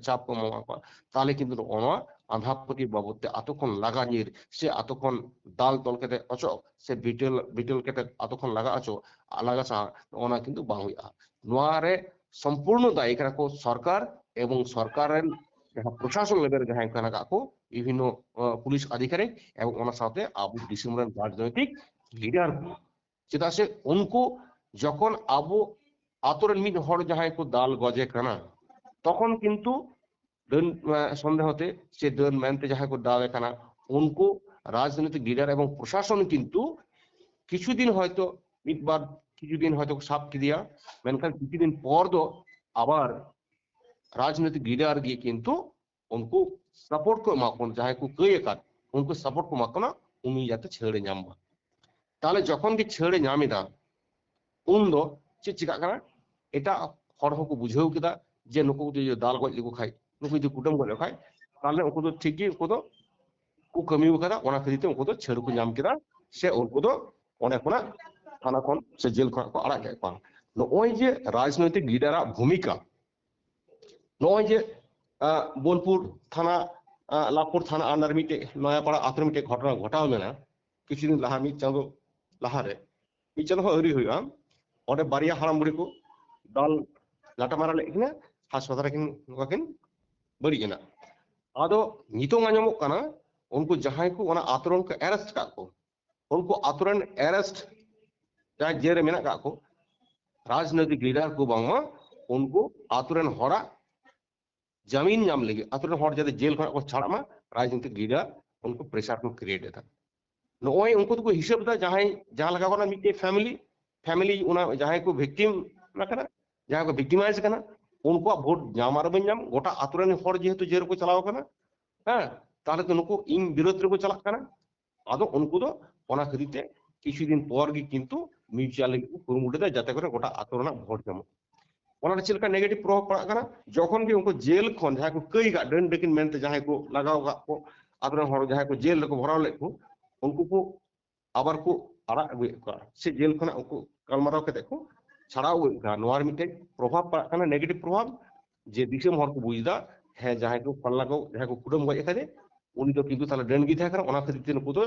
ᱪᱟᱯ ᱠᱚ ᱮᱢᱟ ᱠᱚᱣᱟ, ᱛᱟᱦᱚᱞᱮ ᱠᱤᱱᱛᱩ ᱱᱚᱜᱼᱚ ᱱᱚᱣᱟ ᱟᱸᱫᱷᱟ ᱯᱟᱹᱛᱭᱟᱹᱣ ᱵᱟᱵᱚᱫ ᱛᱮ ᱟᱛᱳ ᱠᱷᱚᱱ ᱞᱟᱜᱟ ᱧᱤᱨ ᱥᱮ ᱟᱛᱳ ᱠᱷᱚᱱ ᱫᱟᱞ ᱛᱚᱞ ᱠᱟᱛᱮ ᱚᱪᱚᱜ ᱥᱮ ᱵᱤᱴᱟᱹᱞ, ᱵᱤᱴᱟᱹᱞ ᱠᱟᱛᱮ ᱟᱛᱳ ᱠᱷᱚᱱ ᱞᱟᱜᱟ ᱚᱪᱚᱜ, ᱞᱟᱜᱟ ᱥᱟᱦᱟ, ᱱᱚᱜᱼᱚ ᱱᱚᱣᱟ ᱠᱤᱱᱛᱩ ᱵᱟᱝ ᱦᱩᱭᱩᱜᱼᱟ᱾ ᱱᱚᱣᱟ ᱨᱮ ᱥᱚᱢᱯᱩᱨᱱᱚ ᱫᱟᱭᱤ ᱠᱟᱱᱟ ᱠᱚ ᱥᱚᱨᱠᱟᱨ ᱮᱵᱚᱝ ᱥᱚᱨᱠᱟᱨ ᱨᱮᱱ ᱡᱟᱦᱟᱸ ᱯᱨᱚᱥᱟᱥᱚᱱ ᱞᱮᱵᱮᱞ ᱨᱮ ᱡᱟᱦᱟᱸᱭ ᱠᱟᱱᱟ ᱠᱟᱜ ᱠᱚ ᱵᱤᱵᱷᱤᱱᱱᱚ, ᱟᱸ, ᱯᱩᱞᱤᱥ ᱟᱫᱷᱤᱠᱟᱨᱤᱠ ᱮᱵᱚᱝ ᱚᱱᱟ ᱥᱟᱶᱛᱮ ᱟᱵᱚ ᱫᱤᱥᱚᱢ ᱨᱮᱱ ᱨᱟᱡᱽᱱᱳᱭᱛᱤᱠ ᱞᱤᱰᱟᱨ ᱠᱚ᱾ ᱪᱮᱫᱟᱜ ᱥᱮ ᱩᱱᱠᱩ ᱡᱚᱠᱷᱚᱱ ᱟᱵᱚ ᱟᱛᱳ ᱨᱮᱱ ᱢᱤᱫ ᱦᱚᱲ ᱡᱟᱦᱟᱸᱭ ᱠᱚ ᱫᱟᱞ ᱜᱚᱡᱮ ᱠᱟᱱᱟ, ᱛᱚᱠᱷᱚᱱ ᱠᱤᱱᱛᱩ ᱰᱟᱹᱱ, ᱟᱸ, ᱥᱚᱱᱫᱮᱦᱚ ᱛᱮ ᱥᱮ ᱰᱟᱹᱱ ᱢᱮᱱᱛᱮ ᱡᱟᱦᱟᱸᱭ ᱠᱚ ᱫᱟᱞᱮ ᱠᱟᱱᱟ, ᱩᱱᱠᱩ ᱨᱟᱡᱽᱱᱳᱭᱛᱤᱠ ᱞᱤᱰᱟᱨ ᱮᱵᱚᱝ ᱯᱨᱚᱥᱟᱥᱚᱱ ᱠᱤᱱᱛᱩ ᱠᱤᱪᱷᱩ ᱫᱤᱱ ᱦᱚᱭᱛᱚ ᱢᱤᱫ ᱵᱟᱨ ᱠᱤᱪᱷᱩ ᱫᱤᱱ ᱦᱚᱭᱛᱳ ᱠᱚ ᱥᱟᱵ ᱠᱮᱫᱮᱭᱟ, ᱢᱮᱱᱠᱷᱟᱱ ᱠᱤᱪᱷᱩ ᱫᱤᱱ ᱯᱚᱨ ᱫᱚ ᱟᱵᱟᱨ ᱨᱟᱡᱽᱱᱳᱭᱛᱤᱠ ᱞᱤᱰᱟᱨ ᱜᱮ ᱠᱤᱱᱛᱩ ᱩᱱᱠᱩ ᱥᱟᱯᱳᱨᱴ ᱠᱚ ᱮᱢᱟ ᱠᱚ ᱠᱟᱱᱟ, ᱡᱟᱦᱟᱸᱭ ᱠᱚ ᱠᱟᱹᱭ ᱟᱠᱟᱫ ᱩᱱᱠᱩ ᱥᱟᱯᱳᱨᱴ ᱠᱚ ᱮᱢᱟ ᱠᱚ ᱠᱟᱱᱟ, ᱩᱱᱤ ᱡᱟᱛᱮ ᱪᱷᱟᱹᱲ ᱮ ᱧᱟᱢ ᱢᱟ᱾ ᱛᱟᱦᱚᱞᱮ ᱡᱚᱠᱷᱚᱱ ᱜᱮ ᱪᱷᱟᱹᱲ ᱮ ᱧᱟᱢ ᱮᱫᱟ, ᱩᱱ ᱫᱚ ᱪᱮᱫ ᱪᱤᱠᱟᱜ ᱠᱟᱱᱟ? ᱮᱴᱟᱜ ᱦᱚᱲ ᱦᱚᱸᱠᱚ ᱵᱩᱡᱷᱟᱹᱣ ᱠᱮᱫᱟ ᱡᱮ ᱱᱩᱠᱩ ᱡᱩᱫᱤ ᱫᱟᱞ ᱜᱚᱡ ᱞᱮᱠᱚ ᱠᱷᱟᱡ, ᱱᱩᱠᱩ ᱡᱩᱫᱤ ᱠᱩᱴᱟᱹᱢ ᱜᱚᱡ ᱞᱮᱠᱚ ᱠᱷᱟᱡ, ᱛᱟᱦᱚᱞᱮ ᱩᱱᱠᱩ ᱫᱚ ᱴᱷᱤᱠ ᱜᱮ, ᱩᱱᱠᱩ ᱫᱚ ᱠᱚ ᱠᱟᱹᱢᱤ ᱟᱠᱟᱫᱟ, ᱚᱱᱟ ᱠᱷᱟᱹᱛᱤᱨ ᱛᱮ ᱩᱱᱠᱩ ᱫᱚ ᱪᱷᱟᱹᱲ ᱠᱚ ᱧᱟᱢ ᱠᱮᱫᱟ, ᱥᱮ ᱩᱱᱠᱩ ᱫᱚ ᱚᱸᱰᱮ ᱠᱷᱚᱱᱟᱜ ᱛᱷᱟᱱᱟ ᱠᱷᱚᱱ ᱥᱮ ᱡᱮᱞ ᱠᱷᱚᱱᱟᱜ ᱠᱚ ᱟᱲᱟᱜ ᱠᱮᱫ ᱠᱚᱣᱟ᱾ ᱱᱚᱜᱼᱚᱭ ᱡᱮ ᱨᱟᱡᱽᱱᱳᱭᱛᱤᱠ ᱞᱤᱰᱟᱨᱟᱜ ᱵᱷᱩᱢᱤᱠᱟ, ᱱᱚᱜᱼᱚᱭ ᱡᱮ ᱟᱸ, ᱵᱳᱞᱯᱩᱨ ᱛᱷᱟᱱᱟ, ᱟᱸ, ᱞᱟᱵᱷᱯᱩᱨ ᱛᱷᱟᱱᱟ under ᱢᱤᱫᱴᱮᱡ ᱱᱚᱭᱟᱯᱟᱲᱟ ᱟᱛᱳ ᱨᱮ ᱢᱤᱫᱴᱮᱡ ᱜᱷᱚᱴᱚᱱᱟ ᱜᱷᱚᱴᱟᱣ ᱞᱮᱱᱟ ᱠᱤᱪᱷᱩ ᱫᱤᱱ ᱞᱟᱦᱟ, ᱢᱤᱫ ᱪᱟᱸᱫᱳ ᱞᱟᱦᱟᱨᱮ, ᱢᱤᱫ ᱪᱟᱸᱫᱳ ᱦᱚᱸ ᱟᱹᱣᱨᱤ ᱦᱩᱭᱩᱜᱼᱟ᱾ ᱚᱸᱰᱮ ᱵᱟᱨᱭᱟ ᱦᱟᱲᱟᱢ ᱵᱩᱲᱦᱤ ᱠᱚ ᱫᱟᱞ ᱞᱟᱴᱟ ᱢᱟᱨᱟ ᱞᱮᱫ ᱠᱤᱱᱟ, ᱦᱟᱥᱯᱟᱛᱟᱞ ᱨᱮᱠᱤᱱ ᱱᱚᱝᱠᱟ ᱠᱤᱱ ᱵᱟᱹᱲᱤᱡ ᱮᱱᱟ᱾ ᱟᱫᱚ ᱱᱤᱛᱚᱝ ᱟᱸᱡᱚᱢᱚᱜ ᱠᱟᱱᱟ ᱩᱱᱠᱩ ᱡᱟᱦᱟᱸᱭ ᱠᱚ ᱚᱱᱟ ᱟᱛᱳ ᱨᱮᱱ ᱠᱚ ᱮᱨᱮᱥᱴ ᱠᱟᱜ ᱠᱚ, ᱩᱱᱠᱩ ᱟᱛᱳ ᱨᱮᱱ ᱮᱨᱮᱥᱴ ᱡᱟᱦᱟᱸᱭ ᱡᱮᱞ ᱨᱮ ᱢᱮᱱᱟᱜ ᱠᱟᱜ ᱠᱚ ᱨᱟᱡᱽᱱᱳᱭᱛᱤᱠ ᱞᱤᱰᱟᱨ ᱠᱚ ᱵᱟᱝᱢᱟ ᱩᱱᱠᱩ ᱟᱛᱳ ᱨᱮᱱ ᱦᱚᱲᱟᱜ ᱡᱟᱢᱤᱱ ᱧᱟᱢ ᱞᱟᱹᱜᱤᱫ, ᱟᱛᱳ ᱨᱮᱱ ᱦᱚᱲ ᱡᱟᱛᱮ ᱡᱮᱞ ᱠᱷᱚᱱᱟᱜ ᱠᱚ ᱪᱷᱟᱲᱟᱜ ᱢᱟ, ᱨᱟᱡᱽᱱᱤᱛᱤᱠ ᱞᱤᱰᱟᱨ ᱩᱱᱠᱩ ᱯᱨᱮᱥᱟᱨ ᱠᱚ ᱠᱨᱤᱭᱮᱴ ᱮᱫᱟ᱾ ᱱᱚᱜᱼᱚᱭ ᱩᱱᱠᱩ ᱫᱚᱠᱚ ᱦᱤᱥᱟᱹᱵ ᱮᱫᱟ ᱡᱟᱦᱟᱸᱭ ᱡᱟᱦᱟᱸ ᱞᱮᱠᱟ ᱠᱷᱚᱱᱟᱜ ᱢᱤᱫᱴᱮᱡ ᱯᱷᱮᱢᱤᱞᱤ, ᱯᱷᱮᱢᱤᱞᱤ ᱚᱱᱟ ᱡᱟᱦᱟᱸᱭ ᱠᱚ ᱵᱷᱤᱠᱴᱤᱢ ᱟᱠᱟᱱᱟ, ᱡᱟᱦᱟᱸᱭ ᱠᱚ ᱵᱷᱤᱠᱴᱤᱢᱟᱭᱤᱡᱽ ᱟᱠᱟᱱᱟ, ᱩᱱᱠᱩᱣᱟᱜ ᱵᱷᱳᱴ ᱧᱟᱢ ᱟᱨ ᱵᱟᱹᱧ ᱧᱟᱢ, ᱜᱚᱴᱟ ᱟᱛᱳ ᱨᱮᱱ ᱦᱚᱲ ᱡᱮᱦᱮᱛᱩ ᱡᱮᱞ ᱨᱮᱠᱚ ᱪᱟᱞᱟᱣ ᱟᱠᱟᱱᱟ, ᱦᱮᱸ, ᱛᱟᱦᱚᱞᱮ ᱛᱚ ᱱᱩᱠᱩ ᱤᱧ ᱵᱤᱨᱳᱫᱷ ᱨᱮᱠᱚ ᱪᱟᱞᱟᱜ ᱠᱟᱱᱟ᱾ ᱟᱫᱚ ᱩᱱᱠᱩ ᱫᱚ ᱚᱱᱟ ᱠᱷᱟᱹᱛᱤᱨ ᱛᱮ ᱠᱤᱪᱷᱩ ᱫᱤᱱ ᱯᱚᱨ ᱜᱮ ᱠᱤᱱᱛᱩ ᱢᱤᱭᱩᱪᱩᱣᱟᱞ ᱞᱟᱹᱜᱤᱫ ᱠᱚ ᱠᱩᱨᱩᱢᱩᱴᱩᱭᱮᱫᱟ, ᱡᱟᱛᱮ ᱠᱚᱨᱮ ᱜᱚᱴᱟ ᱟᱛᱳ ᱨᱮᱱᱟᱜ ᱵᱷᱳᱴ ᱧᱟᱢᱚᱜ᱾ ᱚᱱᱟ ᱨᱮ ᱪᱮᱫ ᱞᱮᱠᱟ ᱱᱮᱜᱮᱴᱤᱵᱷ ᱯᱨᱚᱵᱷᱟᱵᱽ ᱯᱟᱲᱟᱜ ᱠᱟᱱᱟ? ᱡᱚᱠᱷᱚᱱ ᱜᱮ ᱩᱱᱠᱩ ᱡᱮᱞ ᱠᱷᱚᱱ ᱡᱟᱦᱟᱸᱭ ᱠᱚ ᱠᱟᱹᱭ ᱟᱠᱟᱫ, ᱰᱟᱹᱱ ᱰᱟᱹᱠᱤᱱ ᱢᱮᱱᱛᱮ ᱡᱟᱦᱟᱸᱭ ᱠᱚ ᱞᱟᱜᱟᱣ ᱟᱠᱟᱫ ᱠᱚ, ᱟᱛᱳ ᱨᱮᱱ ᱦᱚᱲ ᱡᱟᱦᱟᱸᱭ ᱠᱚ ᱡᱮᱞ ᱨᱮᱠᱚ ᱵᱷᱚᱨᱟᱣ ᱞᱮᱫ ᱠᱚ, ᱩᱱᱠᱩ ᱠᱚ ᱟᱵᱟᱨ ᱠᱚ ᱟᱲᱟᱜ ᱟᱹᱜᱩᱭᱮᱫ ᱠᱚᱣᱟ, ᱥᱮ ᱡᱮᱞ ᱠᱷᱚᱱᱟᱜ ᱩᱱᱠᱩ ᱜᱟᱞᱢᱟᱨᱟᱣ ᱠᱟᱛᱮ ᱠᱚ ᱪᱷᱟᱲᱟᱣ ᱟᱹᱜᱩᱭᱮᱫ ᱠᱚᱣᱟ᱾ ᱱᱚᱣᱟ ᱨᱮ ᱢᱤᱫᱴᱮᱱ ᱯᱨᱚᱵᱷᱟᱵᱽ ᱯᱟᱲᱟᱜ ᱠᱟᱱᱟ, ᱱᱮᱜᱮᱴᱤᱵᱷ ᱯᱨᱚᱵᱷᱟᱵᱽ, ᱡᱮ ᱫᱤᱥᱚᱢ ᱦᱚᱲ ᱠᱚ ᱵᱩᱡᱽ ᱮᱫᱟ, ᱦᱮᱸ, ᱡᱟᱦᱟᱸᱭ ᱠᱚ ᱯᱷᱟᱞᱱᱟ ᱠᱚ, ᱡᱟᱦᱟᱸᱭ ᱠᱚ ᱠᱩᱴᱟᱹᱢ ᱜᱚᱡ ᱟᱠᱟᱫᱮ, ᱩᱱᱤ ᱫᱚ ᱠᱤᱱᱛᱩ ᱛᱟᱦᱞᱮ ᱰᱟᱹᱱ ᱜᱮ ᱛᱟᱦᱮᱸ ᱠᱟᱱᱟ, ᱚᱱᱟ ᱠᱷᱟᱹᱛᱤᱨ ᱛᱮ ᱱᱩᱠᱩ ᱫᱚ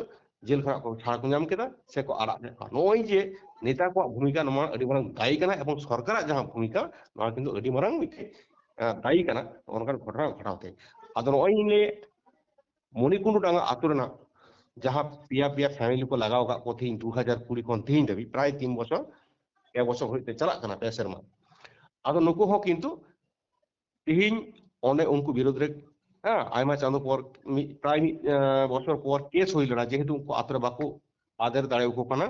ᱡᱮᱞ ᱠᱷᱚᱱᱟᱜ ᱠᱚ ᱪᱷᱟᱲᱟ ᱠᱚ ᱧᱟᱢ ᱠᱮᱫᱟ ᱥᱮ ᱠᱚ ᱟᱲᱟᱜ ᱞᱮᱫ ᱠᱚᱣᱟ᱾ ᱱᱚᱜᱼᱚᱭ ᱡᱮ ᱱᱮᱛᱟ ᱠᱚᱣᱟᱜ ᱵᱷᱩᱢᱤᱠᱟ ᱱᱚᱣᱟ ᱟᱹᱰᱤ ᱢᱟᱨᱟᱝ ᱫᱟᱭᱤ ᱠᱟᱱᱟ, ᱮᱵᱚᱝ ᱥᱚᱨᱠᱟᱨᱟᱜ ᱡᱟᱦᱟᱸ ᱵᱷᱩᱢᱤᱠᱟ, ᱱᱚᱣᱟ ᱠᱤᱱᱛᱩ ᱟᱹᱰᱤ ᱢᱟᱨᱟᱝ ᱢᱤᱫᱴᱮᱡ, ᱟᱸ, ᱫᱟᱭᱤ ᱠᱟᱱᱟ ᱱᱚᱜᱼᱚ ᱱᱚᱝᱠᱟᱱ ᱜᱷᱚᱴᱚᱱᱟ ᱜᱷᱚᱴᱟᱣ ᱛᱮ᱾ ᱟᱫᱚ ᱱᱚᱜᱼᱚᱭ ᱤᱧ ᱞᱟᱹᱭ, ᱢᱚᱱᱤᱠᱩᱱᱰᱩ ᱰᱟᱸᱜᱟ ᱟᱛᱳ ᱨᱮᱱᱟᱜ ᱡᱟᱦᱟᱸ ᱯᱮᱭᱟ ᱯᱮᱭᱟ ᱯᱷᱮᱢᱤᱞᱤ ᱠᱚ ᱞᱟᱜᱟᱣ ᱟᱠᱟᱫ ᱠᱚ ᱛᱮᱦᱮᱧ ᱫᱩ ᱦᱟᱡᱟᱨ ᱠᱩᱲᱤ ᱠᱷᱚᱱ ᱛᱮᱦᱮᱧ ᱫᱷᱟᱹᱵᱤᱡ ᱯᱨᱟᱭ ᱛᱤᱱ ᱵᱚᱪᱷᱚᱨ, ᱯᱮ ᱵᱚᱪᱷᱚᱨ ᱦᱩᱭᱩᱜ ᱛᱮ ᱪᱟᱞᱟᱜ ᱠᱟᱱᱟ, ᱯᱮ ᱥᱮᱨᱢᱟ᱾ ᱟᱫᱚ ᱱᱩᱠᱩ ᱦᱚᱸ ᱠᱤᱱᱛᱩ ᱛᱮᱦᱮᱧ ᱚᱸᱰᱮ ᱩᱱᱠᱩ ᱵᱤᱨᱩᱫᱽ ᱨᱮ, ᱦᱮᱸ, ᱟᱭᱢᱟ ᱪᱟᱸᱫᱳ ᱯᱚᱨ, ᱢᱤᱫ, ᱯᱨᱟᱭ ᱢᱤᱫ, ᱮᱸ, ᱵᱚᱪᱷᱚᱨ ᱯᱚᱨ ᱠᱮᱥ ᱦᱩᱭ ᱞᱮᱱᱟ, ᱡᱮᱦᱮᱛᱩ ᱩᱱᱠᱩ ᱟᱛᱳ ᱨᱮ ᱵᱟᱠᱚ ᱟᱫᱮᱨ ᱫᱟᱲᱮᱭᱟᱠᱚ ᱠᱟᱱᱟ᱾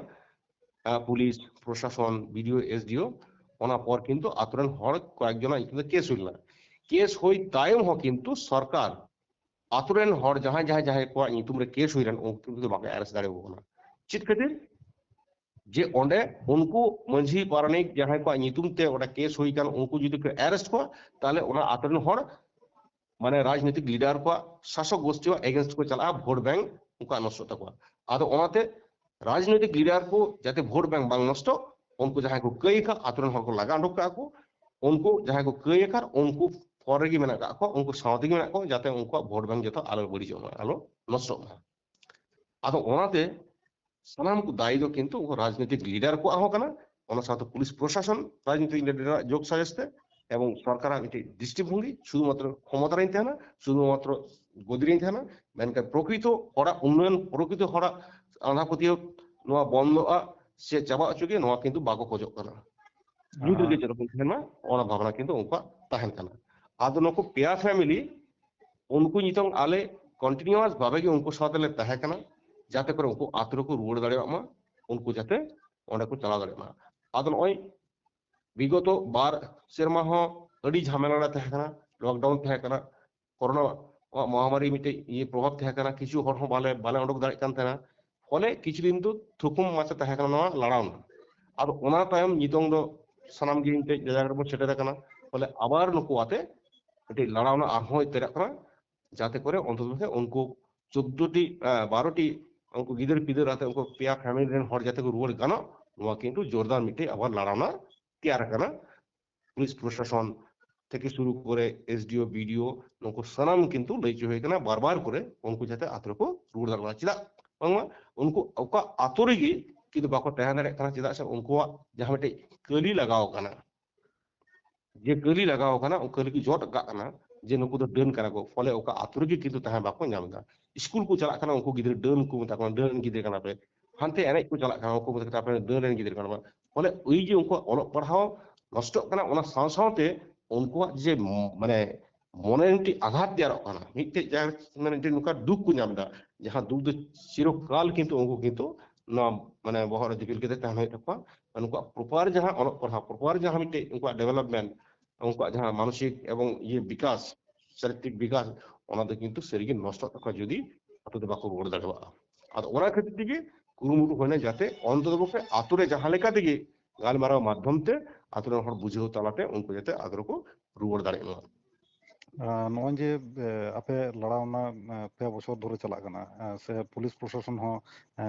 ᱯᱩᱞᱤᱥ ᱯᱨᱚᱥᱟᱥᱚᱱ, ᱵᱤᱰᱤᱳ, ᱮᱥᱰᱤᱳ, ᱚᱱᱟ ᱯᱚᱨ ᱠᱤᱱᱛᱩ ᱟᱛᱳ ᱨᱮᱱ ᱦᱚᱲ ᱠᱚᱭᱮᱠ ᱡᱚᱱᱟᱜ ᱧᱩᱛᱩᱢ ᱛᱮ ᱠᱮᱥ ᱦᱩᱭ ᱞᱮᱱᱟ᱾ ᱠᱮᱥ ᱦᱩᱭ ᱛᱟᱭᱚᱢ ᱦᱚᱸ ᱠᱤᱱᱛᱩ ᱥᱚᱨᱠᱟᱨ ᱟᱛᱳ ᱨᱮᱱ ᱦᱚᱲ ᱡᱟᱦᱟᱸᱭ ᱡᱟᱦᱟᱸᱭ ᱡᱟᱦᱟᱸᱭ ᱠᱚᱣᱟᱜ ᱧᱩᱛᱩᱢ ᱨᱮ ᱠᱮᱥ ᱦᱩᱭ ᱞᱮᱱ, ᱩᱱᱠᱩ ᱠᱤᱱᱛᱩ ᱵᱟᱠᱚ ᱟᱨᱮᱥᱴ ᱫᱟᱲᱮᱭᱟᱠᱚ ᱠᱟᱱᱟ᱾ ᱪᱮᱫ ᱠᱷᱟᱹᱛᱤᱨ? ᱡᱮ ᱚᱸᱰᱮ ᱩᱱᱠᱩ ᱢᱟᱹᱡᱷᱤ ᱯᱟᱨᱟᱱᱤᱠ ᱡᱟᱦᱟᱸᱭ ᱠᱚᱣᱟᱜ ᱧᱩᱛᱩᱢ ᱛᱮ ᱚᱸᱰᱮ ᱠᱮᱥ ᱦᱩᱭ ᱠᱟᱱ, ᱩᱱᱠᱩ ᱡᱩᱫᱤ ᱠᱚ ᱟᱨᱮᱥᱴ ᱠᱚᱣᱟ, ᱛᱟᱦᱚᱞᱮ ᱚᱱᱟ ᱟᱛᱳ ᱨᱮᱱ ᱦᱚᱲ, ᱢᱟᱱᱮ ᱨᱟᱡᱽᱱᱳᱭᱛᱤᱠ ᱞᱤᱰᱟᱨ ᱠᱚᱣᱟᱜ, ᱥᱟᱥᱚᱠ ᱜᱳᱥᱴᱤᱭᱟᱜ ᱮᱜᱮᱱᱥᱴ ᱠᱚ ᱪᱟᱞᱟᱜᱼᱟ, ᱵᱷᱳᱴ ᱵᱮᱝᱠ ᱩᱱᱠᱩᱣᱟᱜ ᱱᱚᱥᱴᱚᱜ ᱛᱟᱠᱚᱣᱟ᱾ ᱟᱫᱚ ᱚᱱᱟᱛᱮ ᱨᱟᱡᱽᱱᱳᱭᱛᱤᱠ ᱞᱤᱰᱟᱨ ᱠᱚ ᱡᱟᱛᱮ ᱵᱷᱳᱴ ᱵᱮᱝᱠ ᱵᱟᱝ ᱱᱚᱥᱴᱚᱜ, ᱩᱱᱠᱩ ᱡᱟᱦᱟᱸᱭ ᱠᱚ ᱠᱟᱹᱭ ᱟᱠᱟᱫ, ᱟᱛᱳ ᱨᱮᱱ ᱦᱚᱲ ᱠᱚ ᱞᱟᱜᱟ ᱩᱰᱩᱠ ᱠᱟᱜᱼᱟ ᱠᱚ, ᱩᱱᱠᱩ ᱡᱟᱦᱟᱸᱭ ᱠᱚ ᱠᱟᱹᱭ ᱟᱠᱟᱫ, ᱩᱱᱠᱩ ᱯᱚᱨ ᱨᱮᱜᱮ ᱢᱮᱱᱟᱜ ᱠᱟᱜ ᱠᱚᱣᱟ, ᱩᱱᱠᱩ ᱥᱟᱶ ᱛᱮᱜᱮ ᱢᱮᱱᱟᱜ ᱠᱚᱣᱟ, ᱡᱟᱛᱮ ᱩᱱᱠᱩᱣᱟᱜ ᱵᱷᱳᱴ ᱵᱮᱝᱠ ᱡᱚᱛᱚ ᱟᱞᱚ ᱵᱟᱹᱲᱤᱡᱚᱜ ᱢᱟ, ᱟᱞᱚ ᱱᱚᱥᱴᱚᱜ ᱢᱟ᱾ ᱟᱫᱚ ᱚᱱᱟᱛᱮ ᱥᱟᱱᱟᱢ ᱠᱚ ᱫᱟᱭᱤ ᱫᱚ ᱠᱤᱱᱛᱩ ᱩᱱᱠᱩ ᱨᱟᱡᱽᱱᱳᱭᱛᱤᱠ ᱞᱤᱰᱟᱨ ᱠᱚᱣᱟᱜ ᱦᱚᱸ ᱠᱟᱱᱟ, ᱚᱱᱟ ᱥᱟᱶᱛᱮ ᱯᱩᱞᱤᱥ ᱯᱨᱚᱥᱟᱥᱚᱱ ᱨᱟᱡᱽᱱᱳᱭᱛᱤᱠ ᱞᱤᱰᱟᱨᱟᱜ ᱡᱳᱜᱽ ᱥᱟᱡᱮᱥ ᱛᱮ ᱮᱵᱚᱝ ᱥᱚᱨᱠᱟᱨᱟᱜ ᱢᱤᱫᱴᱤᱡ ᱫᱨᱤᱥᱴᱤᱵᱷᱚᱝᱜᱤ, ᱥᱩᱫᱷᱩᱢᱟᱛᱨᱚ ᱠᱷᱚᱢᱚᱛᱟ ᱨᱮᱧ ᱛᱟᱦᱮᱱᱟ, ᱥᱩᱫᱷᱩᱢᱟᱛᱨᱚ ᱜᱚᱫᱤ ᱨᱮᱧ ᱛᱟᱦᱮᱱᱟ, ᱢᱮᱱᱠᱷᱟᱱ ᱯᱨᱚᱠᱨᱤᱛᱚ ᱦᱚᱲᱟᱜ ᱩᱱᱱᱚᱭᱚᱱ, ᱯᱨᱚᱠᱨᱤᱛᱚ ᱦᱚᱲᱟᱜ ᱟᱸᱫᱷᱟ ᱯᱟᱹᱛᱭᱟᱹᱣ ᱱᱚᱣᱟ ᱵᱚᱱᱫᱚᱜᱼᱟ ᱥᱮ ᱪᱟᱵᱟ ᱦᱚᱪᱚ ᱜᱮ, ᱱᱚᱣᱟ ᱠᱤᱱᱛᱩ ᱵᱟᱠᱚ ᱠᱷᱚᱡᱚᱜ ᱠᱟᱱᱟ᱾ ᱧᱩᱛ ᱨᱮᱜᱮ ᱡᱮᱨᱚᱠᱚᱢ ᱛᱟᱦᱮᱱ ᱢᱟ, ᱚᱱᱟ ᱵᱷᱟᱵᱽᱱᱟ ᱠᱤᱱᱛᱩ ᱩᱱᱠᱩᱣᱟᱜ ᱛᱟᱦᱮᱱ ᱠᱟᱱᱟ᱾ ᱟᱫᱚ ᱱᱩᱠᱩ ᱯᱮᱭᱟ ᱯᱷᱮᱢᱤᱞᱤ, ᱩᱱᱠᱩ ᱱᱤᱛᱚᱝ ᱟᱞᱮ ᱠᱚᱱᱴᱤᱱᱤᱭᱩᱣᱟᱥ ᱵᱷᱟᱵᱮ ᱜᱮ ᱩᱱᱠᱩ ᱥᱟᱶ ᱛᱮᱞᱮ ᱛᱟᱦᱮᱸ ᱠᱟᱱᱟ, ᱡᱟᱛᱮ ᱠᱚᱨᱮ ᱩᱱᱠᱩ ᱟᱛᱳ ᱨᱮᱠᱚ ᱨᱩᱣᱟᱹᱲ ᱫᱟᱲᱮᱭᱟᱜ ᱢᱟ, ᱩᱱᱠᱩ ᱡᱟᱛᱮ ᱚᱸᱰᱮ ᱠᱚ ᱪᱟᱞᱟᱣ ᱫᱟᱲᱮᱭᱟᱜ ᱢᱟ᱾ ᱟᱫᱚ ᱱᱚᱜᱼᱚᱭ ᱵᱤᱜᱚᱛᱚ ᱵᱟᱨ ᱥᱮᱨᱢᱟ ᱦᱚᱸ ᱟᱹᱰᱤ ᱡᱷᱟᱢᱮᱞᱟ ᱨᱮ ᱛᱟᱦᱮᱸ ᱠᱟᱱᱟ, ᱞᱚᱠᱰᱟᱣᱩᱱ ᱛᱟᱦᱮᱸ ᱠᱟᱱᱟ, ᱠᱳᱨᱳᱱᱟ ᱢᱚᱦᱟᱢᱟᱨᱤ ᱢᱤᱫᱴᱮᱡ ᱤᱭᱟᱹ ᱯᱨᱚᱵᱷᱟᱵ ᱛᱟᱦᱮᱸ ᱠᱟᱱᱟ, ᱠᱤᱪᱷᱩ ᱦᱚᱲ ᱦᱚᱸ ᱵᱟᱞᱮ ᱵᱟᱞᱮ ᱚᱰᱚᱠ ᱫᱟᱲᱮᱭᱟᱜ ᱠᱟᱱ ᱛᱟᱦᱮᱱᱟ᱾ ᱯᱷᱚᱞᱮ ᱠᱤᱪᱷᱩ ᱫᱤᱱ ᱫᱚ ᱛᱷᱩᱠᱩᱢ ᱢᱟᱪᱷᱟ ᱛᱟᱦᱮᱸ ᱠᱟᱱᱟ ᱱᱚᱣᱟ ᱞᱟᱲᱟᱣᱱᱟ᱾ ᱟᱫᱚ ᱚᱱᱟ ᱛᱟᱭᱚᱢ ᱱᱤᱛᱚᱝ ᱫᱚ ᱥᱟᱱᱟᱢ ᱜᱮ ᱢᱤᱫᱴᱮᱡ ᱡᱟᱭᱜᱟ ᱨᱮᱵᱚᱱ ᱥᱮᱴᱮᱨ ᱟᱠᱟᱱᱟ᱾ ᱯᱷᱚᱞᱮ ᱟᱵᱟᱨ ᱱᱩᱠᱩ ᱟᱛᱮ ᱢᱤᱫᱴᱮᱡ ᱞᱟᱲᱟᱣᱱᱟ ᱟᱨᱦᱚᱸ ᱩᱛᱟᱹᱨᱚᱜ ᱠᱟᱱᱟ, ᱡᱟᱛᱮ ᱠᱚᱨᱮ ᱚᱱᱛᱚᱛᱚ ᱩᱱᱠᱩ ᱪᱳᱫᱽᱫᱳ ᱴᱤ, ᱟᱸ, ᱵᱟᱨᱚ ᱴᱤ ᱩᱱᱠᱩ ᱜᱤᱫᱟᱹᱨ ᱯᱤᱫᱟᱹᱨ ᱟᱛᱮ ᱩᱱᱠᱩ ᱯᱮᱭᱟ ᱯᱷᱮᱢᱤᱞᱤ ᱨᱮᱱ ᱦᱚᱲ ᱡᱟᱛᱮ ᱠᱚ ᱨᱩᱣᱟᱹᱲ ᱜᱟᱱᱚᱜ, ᱱᱚᱣᱟ ᱠᱤᱱᱛᱩ ᱡᱳᱨᱫᱟᱨ ᱢᱤᱫᱴᱮᱡ ᱟᱵᱟᱨ ᱞᱟᱲᱟᱣᱱᱟ ᱛᱮᱭᱟᱨ ᱟᱠᱟᱱᱟ᱾ ᱯᱩᱞᱤᱥ ᱯᱨᱚᱥᱟᱥᱚᱱ ᱛᱷᱮᱠᱮ ᱥᱩᱨᱩ ᱠᱚᱨᱮ ᱮᱥᱰᱤᱳ, ᱵᱤᱰᱤᱳ, ᱱᱩᱠᱩ ᱥᱟᱱᱟᱢ ᱠᱤᱱᱛᱩ ᱞᱟᱹᱭ ᱦᱚᱪᱚ ᱦᱩᱭ ᱠᱟᱱᱟ ᱵᱟᱨ ᱵᱟᱨ ᱠᱚᱨᱮ, ᱩᱱᱠᱩ ᱡᱟᱛᱮ ᱟᱛᱳ ᱨᱮᱠᱚ ᱨᱩᱣᱟᱹᱲ ᱫᱟᱲᱮᱭᱟᱜ ᱢᱟ᱾ ᱪᱮᱫᱟᱜ ᱵᱟᱝᱢᱟ ᱩᱱᱠᱩ ᱚᱠᱟ ᱟᱛᱳ ᱨᱮᱜᱮ ᱠᱤᱱᱛᱩ ᱵᱟᱠᱚ ᱛᱟᱦᱮᱸ ᱫᱟᱲᱮᱭᱟᱜ ᱠᱟᱱᱟ, ᱪᱮᱫᱟᱜ ᱥᱮ ᱩᱱᱠᱩᱣᱟᱜ ᱡᱟᱦᱟᱸ ᱢᱤᱫᱴᱮᱡ ᱠᱟᱹᱞᱤ ᱞᱟᱜᱟᱣ ᱠᱟᱱᱟ, ᱡᱮ ᱠᱟᱹᱞᱤ ᱞᱟᱜᱟᱣ ᱠᱟᱱᱟ, ᱠᱟᱹᱞᱤ ᱠᱚ ᱡᱚᱫ ᱟᱠᱟᱫ ᱠᱟᱱᱟ ᱡᱮ ᱱᱩᱠᱩ ᱫᱚ ᱰᱟᱹᱱ ᱠᱟᱱᱟ ᱠᱚ, ᱯᱷᱚᱞᱮ ᱚᱠᱟ ᱟᱛᱳ ᱨᱮᱜᱮ ᱠᱤᱱᱛᱩ ᱛᱟᱦᱮᱸ ᱵᱟᱠᱚ ᱧᱟᱢ ᱮᱫᱟ᱾ ᱥᱠᱩᱞ ᱠᱚ ᱪᱟᱞᱟᱜ ᱠᱟᱱᱟ, ᱩᱱᱠᱩ ᱜᱤᱫᱽᱨᱟᱹ ᱰᱟᱹᱱ ᱠᱚ ᱢᱮᱛᱟ ᱠᱚ ᱠᱟᱱᱟ, "ᱰᱟᱹᱱ ᱨᱮᱱ ᱜᱤᱫᱽᱨᱟᱹ ᱠᱟᱱᱟ ᱯᱮ"᱾ ᱦᱟᱱᱛᱮ ᱮᱱᱮᱡ ᱠᱚ ᱪᱟᱞᱟᱜ ᱠᱟᱱᱟ, ᱩᱱᱠᱩ ᱢᱮᱛᱟ ᱠᱚ ᱠᱟᱱᱟ, "ᱟᱯᱮ ᱰᱟᱹᱱ ᱨᱮᱱ ᱜᱤᱫᱽᱨᱟᱹ ᱠᱟᱱᱟ ᱯᱮ"᱾ ᱯᱷᱚᱞᱮ ᱳᱭ ᱡᱮ ᱩᱱᱠᱩᱣᱟᱜ ᱚᱞᱚᱜ ᱯᱟᱲᱦᱟᱣ ᱱᱚᱥᱴᱚᱜ ᱠᱟᱱᱟ, ᱚᱱᱟ ᱥᱟᱶ ᱥᱟᱶᱛᱮ ᱩᱱᱠᱩᱣᱟᱜ ᱡᱮ ᱢ-, ᱢᱟᱱᱮ ᱢᱚᱱᱮ ᱨᱮ ᱢᱤᱫᱴᱤᱡ ᱟᱜᱷᱟᱛ ᱛᱮᱭᱟᱨᱚᱜ ᱠᱟᱱᱟ, ᱢᱤᱫᱴᱮᱡ ᱡᱟᱦᱟᱸ ᱢᱟᱱᱮ ᱢᱤᱫᱴᱮᱡ ᱱᱚᱝᱠᱟ ᱫᱩᱠ ᱠᱚ ᱧᱟᱢ ᱮᱫᱟ, ᱡᱟᱦᱟᱸ ᱫᱩᱠ ᱫᱚ ᱪᱤᱨᱚᱠᱟᱞ ᱠᱤᱱᱛᱩ ᱩᱱᱠᱩ ᱠᱤᱱᱛᱩ ᱱᱚᱣᱟ ᱢᱟᱱᱮ ᱵᱚᱦᱚᱜ ᱨᱮ ᱫᱤᱯᱤᱞ ᱠᱟᱛᱮ ᱛᱟᱦᱮᱱ ᱦᱩᱭᱩᱜ ᱛᱟᱠᱚᱣᱟ᱾ ᱟᱨ ᱩᱱᱠᱩᱣᱟᱜ ᱯᱨᱚᱯᱟᱨ ᱡᱟᱦᱟᱸ ᱚᱞᱚᱜ ᱯᱟᱲᱦᱟᱣ, ᱯᱨᱚᱯᱟᱨ ᱡᱟᱦᱟᱸ ᱢᱤᱫᱴᱮᱡ ᱩᱱᱠᱩᱣᱟᱜ ᱰᱮᱵᱷᱞᱚᱯᱢᱮᱱᱴ, ᱩᱱᱠᱩᱣᱟᱜ ᱡᱟᱦᱟᱸ ᱢᱟᱱᱚᱥᱤᱠ ᱮᱵᱚᱝ ᱤᱭᱟᱹ ᱵᱤᱠᱟᱥ, ᱪᱟᱨᱤᱛᱨᱤᱠ ᱵᱤᱠᱟᱥ, ᱚᱱᱟ ᱫᱚ ᱠᱤᱱᱛᱩ ᱥᱟᱹᱨᱤᱜᱮ ᱱᱚᱥᱴᱚᱜ ᱛᱟᱠᱚᱣᱟ ᱡᱩᱫᱤ ᱟᱛᱳ ᱛᱮ ᱵᱟᱠᱚ ᱨᱩᱣᱟᱹᱲ ᱫᱟᱲᱮᱭᱟᱜᱼᱟ᱾ ᱟᱫᱚ ᱚᱱᱟ ᱠᱷᱟᱹᱛᱤᱨ ᱛᱮᱜᱮ ᱠᱩᱨᱩᱢᱩᱴᱩ ᱦᱩᱭᱱᱟ ᱡᱟᱛᱮ ᱚᱱᱛᱚᱛᱚ ᱯᱚᱠᱠᱷᱮ ᱟᱛᱳ ᱨᱮ ᱡᱟᱦᱟᱸ ᱞᱮᱠᱟ ᱛᱮᱜᱮ ᱜᱟᱞᱢᱟᱨᱟᱣ ᱢᱟᱫᱽᱫᱷᱚᱢ ᱛᱮ ᱟᱛᱳ ᱨᱮᱱ ᱦᱚᱲ ᱵᱩᱡᱷᱟᱹᱣ ᱛᱟᱞᱟᱛᱮ ᱩᱱᱠᱩ ᱡᱟᱛᱮ ᱟᱛᱳ ᱨᱮᱠᱚ ᱨᱩᱣᱟᱹᱲ ᱫᱟᱲᱮᱭᱟᱜ ᱢᱟ᱾ ᱟᱨ ᱱᱚᱜᱼᱚᱭ ᱡᱮ ᱮ, ᱟᱯᱮ ᱞᱟᱲᱟᱣᱱᱟ ᱮ, ᱯᱮ ᱵᱚᱪᱷᱚᱨ ᱫᱷᱚᱨᱮ ᱪᱟᱞᱟᱜ ᱠᱟᱱᱟ, ᱮ, ᱥᱮ ᱯᱩᱞᱤᱥ ᱯᱨᱚᱥᱟᱥᱚᱱ ᱦᱚᱸ ᱮ,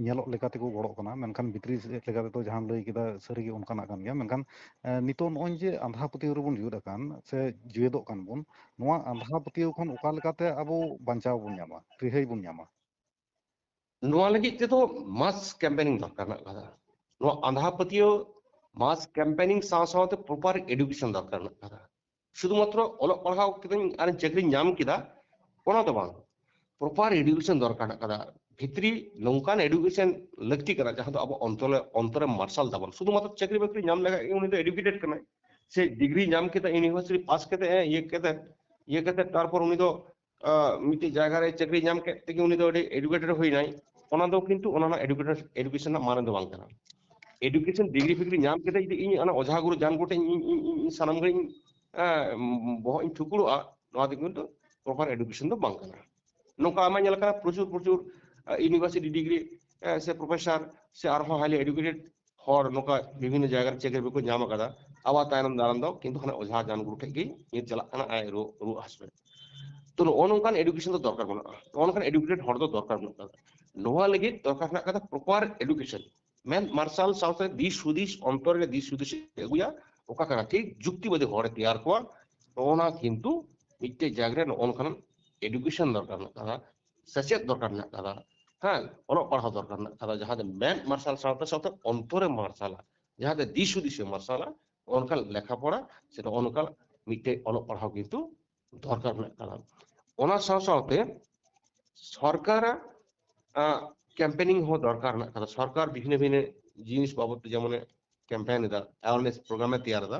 ᱧᱮᱞᱚᱜ ᱞᱮᱠᱟ ᱛᱮᱠᱚ ᱜᱚᱲᱚᱜ ᱠᱟᱱᱟ, ᱢᱮᱱᱠᱷᱟᱱ ᱵᱷᱤᱛᱨᱤ ᱥᱮᱫ ᱞᱮᱠᱟ ᱛᱮᱫᱚ ᱡᱟᱦᱟᱸᱢ ᱞᱟᱹᱭ ᱠᱮᱫᱟ ᱥᱟᱹᱨᱤᱜᱮ ᱚᱱᱠᱟᱱᱟᱜ ᱠᱟᱱ ᱜᱮᱭᱟ᱾ ᱢᱮᱱᱠᱷᱟᱱ ᱮ, ᱱᱤᱛᱚᱜ ᱱᱚᱜᱼᱚᱭ ᱡᱮ ᱟᱸᱫᱷᱟ ᱯᱟᱹᱛᱭᱟᱹᱣ ᱨᱮᱵᱚᱱ ᱡᱩᱫ ᱟᱠᱟᱱ ᱥᱮ ᱡᱩᱭᱮᱫᱚᱜ ᱠᱟᱱ ᱵᱚᱱ, ᱱᱚᱣᱟ ᱟᱸᱫᱷᱟ ᱯᱟᱹᱛᱭᱟᱹᱣ ᱠᱷᱚᱱ ᱚᱠᱟ ᱞᱮᱠᱟᱛᱮ ᱟᱵᱚ ᱵᱟᱧᱪᱟᱣ ᱵᱚᱱ ᱧᱟᱢᱟ, ᱨᱤᱦᱟᱹᱭ ᱵᱚᱱ ᱧᱟᱢᱟ? ᱱᱚᱣᱟ ᱞᱟᱹᱜᱤᱫ ᱛᱮᱫᱚ ᱢᱟᱥ ᱠᱮᱢᱯᱮᱱᱤᱝ ᱫᱚᱨᱠᱟᱨ ᱢᱮᱱᱟᱜ ᱟᱠᱟᱫᱟ᱾ ᱱᱚᱣᱟ ᱟᱸᱫᱷᱟ ᱯᱟᱹᱛᱭᱟᱹᱣ ᱢᱟᱥ ᱠᱮᱢᱯᱮᱱᱤᱝ ᱥᱟᱶ ᱥᱟᱶᱛᱮ ᱯᱨᱚᱯᱟᱨ ᱮᱰᱩᱠᱮᱥᱚᱱ ᱫᱚᱨᱠᱟᱨ ᱢᱮᱱᱟᱜ ᱟᱠᱟᱫᱟ᱾ ᱥᱩᱫᱷᱩᱢᱟᱛᱨᱚ ᱚᱞᱚᱜ ᱯᱟᱲᱦᱟᱣ ᱠᱟᱛᱮᱧ ᱟᱨ ᱪᱟᱹᱠᱨᱤᱧ ᱧᱟᱢ ᱠᱮᱫᱟ, ᱚᱱᱟ ᱫᱚ ᱵᱟᱝ, ᱯᱨᱚᱯᱟᱨ ᱮᱰᱩᱠᱮᱥᱚᱱ ᱫᱚᱨᱠᱟᱨ ᱢᱮᱱᱟᱜ ᱟᱠᱟᱫᱟ᱾ ᱵᱷᱤᱛᱨᱤ ᱱᱚᱝᱠᱟᱱ ᱮᱰᱩᱠᱮᱥᱚᱱ ᱞᱟᱹᱠᱛᱤ ᱠᱟᱱᱟ ᱡᱟᱦᱟᱸ ᱫᱚ ᱟᱵᱚ ᱚᱱᱛᱚᱨ ᱚᱱᱛᱚᱨᱮ ᱢᱟᱨᱥᱟᱞ ᱛᱟᱵᱚᱱ᱾ ᱥᱩᱫᱷᱩᱢᱟᱛᱨᱚ ᱪᱟᱹᱠᱨᱤ ᱵᱟᱹᱠᱨᱤ ᱧᱟᱢ ᱞᱮᱠᱷᱟᱡ ᱜᱮ ᱩᱱᱤ ᱫᱚ ᱮᱰᱩᱠᱮᱴᱮᱰ ᱠᱟᱱᱟᱭ, ᱥᱮ ᱰᱤᱜᱽᱨᱤ ᱧᱟᱢ ᱠᱮᱫᱟ, ᱤᱭᱩᱱᱤᱵᱷᱟᱨᱥᱤᱴᱤ ᱯᱟᱥ ᱠᱟᱛᱮ ᱤᱭᱟᱹ ᱠᱟᱛᱮ ᱤᱭᱟᱹ ᱠᱟᱛᱮ ᱛᱟᱨᱯᱚᱨ ᱩᱱᱤ ᱫᱚ ᱟᱸ, ᱢᱤᱫᱴᱮᱡ ᱡᱟᱭᱜᱟ ᱨᱮ ᱪᱟᱹᱠᱨᱤ ᱧᱟᱢ ᱠᱮᱫ ᱛᱮᱜᱮ ᱩᱱᱤ ᱫᱚ ᱟᱹᱰᱤ ᱮᱰᱩᱠᱮᱴᱮᱰ ᱦᱩᱭᱱᱟᱭ, ᱚᱱᱟ ᱫᱚ ᱠᱤᱱᱛᱩ ᱚᱱᱟ ᱨᱮᱱᱟᱜ ᱮᱰᱩᱠᱮᱴᱮᱰ ᱮᱰᱩᱠᱮᱥᱚᱱ ᱨᱮᱱᱟᱜ ᱢᱟᱱᱮ ᱫᱚ ᱵᱟᱝ ᱠᱟᱱᱟ᱾ ᱮᱰᱩᱠᱮᱥᱚᱱ ᱰᱤᱜᱽᱨᱤ ᱯᱷᱤᱜᱽᱨᱤ ᱧᱟᱢ ᱠᱟᱛᱮ ᱡᱩᱫᱤ ᱤᱧ ᱚᱱᱟ ᱚᱡᱷᱟ ᱜᱩᱨᱩ ᱡᱟᱱ ᱠᱚᱴᱷᱮᱱ ᱤᱧ ᱤᱧ ᱤᱧ ᱤᱧ ᱥᱟᱱᱟᱢ ᱜᱷᱟᱹᱲᱤᱡ ᱤᱧ, ᱟᱸ, ᱵᱚᱦᱚᱜ ᱤᱧ ᱴᱷᱩᱠᱩᱨᱚᱜᱼᱟ, ᱱᱚᱣᱟ ᱫᱚ ᱠᱤᱱᱛᱩ ᱯᱨᱚᱯᱟᱨ ᱮᱰᱩᱠᱮᱥᱚᱱ ᱫᱚ ᱵᱟᱝ ᱠᱟᱱᱟ᱾ ᱱᱚᱝᱠᱟ ᱟᱭᱢᱟ ᱧᱮᱞ ᱠᱟᱱᱟ, ᱯᱨᱚᱪᱩᱨ ᱯᱨᱚᱪᱩᱨ ᱤᱭᱩᱱᱤᱵᱷᱟᱨᱥᱤᱴᱤ ᱰᱤᱜᱽᱨᱤ ᱥᱮ ᱯᱨᱚᱯᱷᱮᱥᱟᱨ ᱥᱮ ᱟᱨᱦᱚᱸ ᱦᱟᱭᱞᱤ ᱮᱰᱩᱠᱮᱴᱮᱰ ᱦᱚᱲ ᱱᱚᱝᱠᱟ ᱵᱤᱵᱷᱤᱱᱱᱚ ᱡᱟᱭᱜᱟ ᱨᱮ ᱪᱟᱹᱠᱨᱤ ᱵᱟᱠᱚ ᱧᱟᱢ ᱟᱠᱟᱫᱟ, ᱟᱵᱟᱨ ᱛᱟᱭᱱᱚᱢ ᱫᱟᱨᱟᱢ ᱫᱚ ᱠᱤᱱᱛᱩ ᱦᱟᱱᱟ ᱚᱡᱷᱟ ᱡᱟᱱ ᱜᱩᱨᱩ ᱴᱷᱮᱡ ᱜᱮ ᱧᱤᱨ ᱪᱟᱞᱟᱜ ᱠᱟᱱᱟ ᱟᱭ ᱨᱩᱣᱟᱹ ᱨᱩᱣᱟᱹ ᱦᱟᱹᱥᱩ ᱨᱮ᱾ ᱛᱚ ᱱᱚᱜᱼᱚ ᱱᱚᱝᱠᱟᱱ ᱮᱰᱩᱠᱮᱥᱚᱱ ᱫᱚ ᱫᱚᱨᱠᱟᱨ ᱵᱟᱹᱱᱩᱜᱼᱟ, ᱱᱚᱜᱼᱚ ᱱᱚᱝᱠᱟᱱ ᱮᱰᱩᱠᱮᱴᱮᱰ ᱦᱚᱲ ᱫᱚ ᱫᱚᱨᱠᱟᱨ ᱵᱟᱹᱱᱩᱜ ᱟᱠᱟᱫᱟ᱾ ᱱᱚᱣᱟ ᱞᱟᱹᱜᱤᱫ ᱫᱚᱨᱠᱟᱨ ᱦᱮᱱᱟᱜ ᱟᱠᱟᱫᱟ ᱯᱨᱚᱯᱟᱨ ᱮᱰᱩᱠᱮᱥᱚᱱ, ᱢᱮᱫ ᱢᱟᱨᱥᱟᱞ ᱥᱟᱶᱛᱮ ᱫᱤᱥ ᱦᱩᱫᱤᱥ, ᱚᱱᱛᱚᱨ ᱨᱮ ᱫᱤᱥ ᱦᱩᱫᱤᱥ ᱮ ᱟᱹᱜᱩᱭᱟ, ᱚᱠᱟ ᱠᱟᱱᱟ ᱴᱷᱤᱠ ᱡᱩᱠᱛᱤᱵᱟᱫᱤ ᱦᱚᱲᱮ ᱛᱮᱭᱟᱨ ᱠᱚᱣᱟ, ᱱᱚᱜᱼᱚ ᱱᱟ ᱠᱤᱱᱛᱩ ᱢᱤᱫᱴᱮᱡ ᱡᱟᱭᱜᱟ ᱨᱮ ᱱᱚᱜᱼᱚ ᱱᱚᱝᱠᱟᱱ ᱮᱰᱩᱠᱮᱥᱚᱱ ᱫᱚᱨᱠᱟᱨ ᱢᱮᱱᱟᱜ ᱟᱠᱟᱫᱟ, ᱥᱮᱪᱮᱫ ᱫᱚᱨᱠᱟᱨ ᱢᱮᱱᱟᱜ ᱟᱠᱟᱫᱟ, ᱦᱮᱸ, ᱚᱞᱚᱜ ᱯᱟᱲᱦᱟᱣ ᱫᱚᱨᱠᱟᱨ ᱢᱮᱱᱟᱜ ᱟᱠᱟᱫᱟ, ᱡᱟᱦᱟᱸ ᱫᱚ ᱢᱮᱫ ᱢᱟᱨᱥᱟᱞ ᱥᱟᱶᱛᱮ ᱥᱟᱶᱛᱮ ᱚᱱᱛᱚᱨᱮ ᱢᱟᱨᱥᱟᱞᱟ, ᱡᱟᱦᱟᱸ ᱫᱚ ᱫᱤᱥ ᱦᱩᱫᱤᱥᱮ ᱢᱟᱨᱥᱟᱞᱟ, ᱚᱱᱠᱟ ᱞᱮᱠᱷᱟ ᱯᱚᱲᱟ ᱥᱮ ᱱᱚᱜᱼᱚ ᱱᱚᱝᱠᱟ ᱢᱤᱫᱴᱮᱡ ᱚᱞᱚᱜ ᱯᱟᱲᱦᱟᱣ ᱠᱤᱱᱛᱩ ᱫᱚᱨᱠᱟᱨ ᱢᱮᱱᱟᱜ ᱟᱠᱟᱫᱟ᱾ ᱚᱱᱟ ᱥᱟᱶ ᱥᱟᱶᱛᱮ ᱥᱚᱨᱠᱟᱨᱟᱜ ᱠᱮᱢᱯᱮᱱᱤᱝ ᱦᱚᱸ ᱫᱚᱨᱠᱟᱨ ᱢᱮᱱᱟᱜ ᱟᱠᱟᱫᱟ᱾ ᱥᱚᱨᱠᱟᱨ ᱵᱷᱤᱱᱟᱹ ᱵᱷᱤᱱᱟᱹ ᱡᱤᱱᱤᱥ ᱵᱟᱵᱚᱫ ᱛᱮ ᱡᱮᱢᱚᱱᱮ ᱠᱮᱢᱯᱮᱱ ᱮᱫᱟ, ᱟᱣᱟᱨᱱᱮᱥ ᱯᱨᱳᱜᱨᱟᱢ ᱮ ᱛᱮᱭᱟᱨ ᱮᱫᱟ,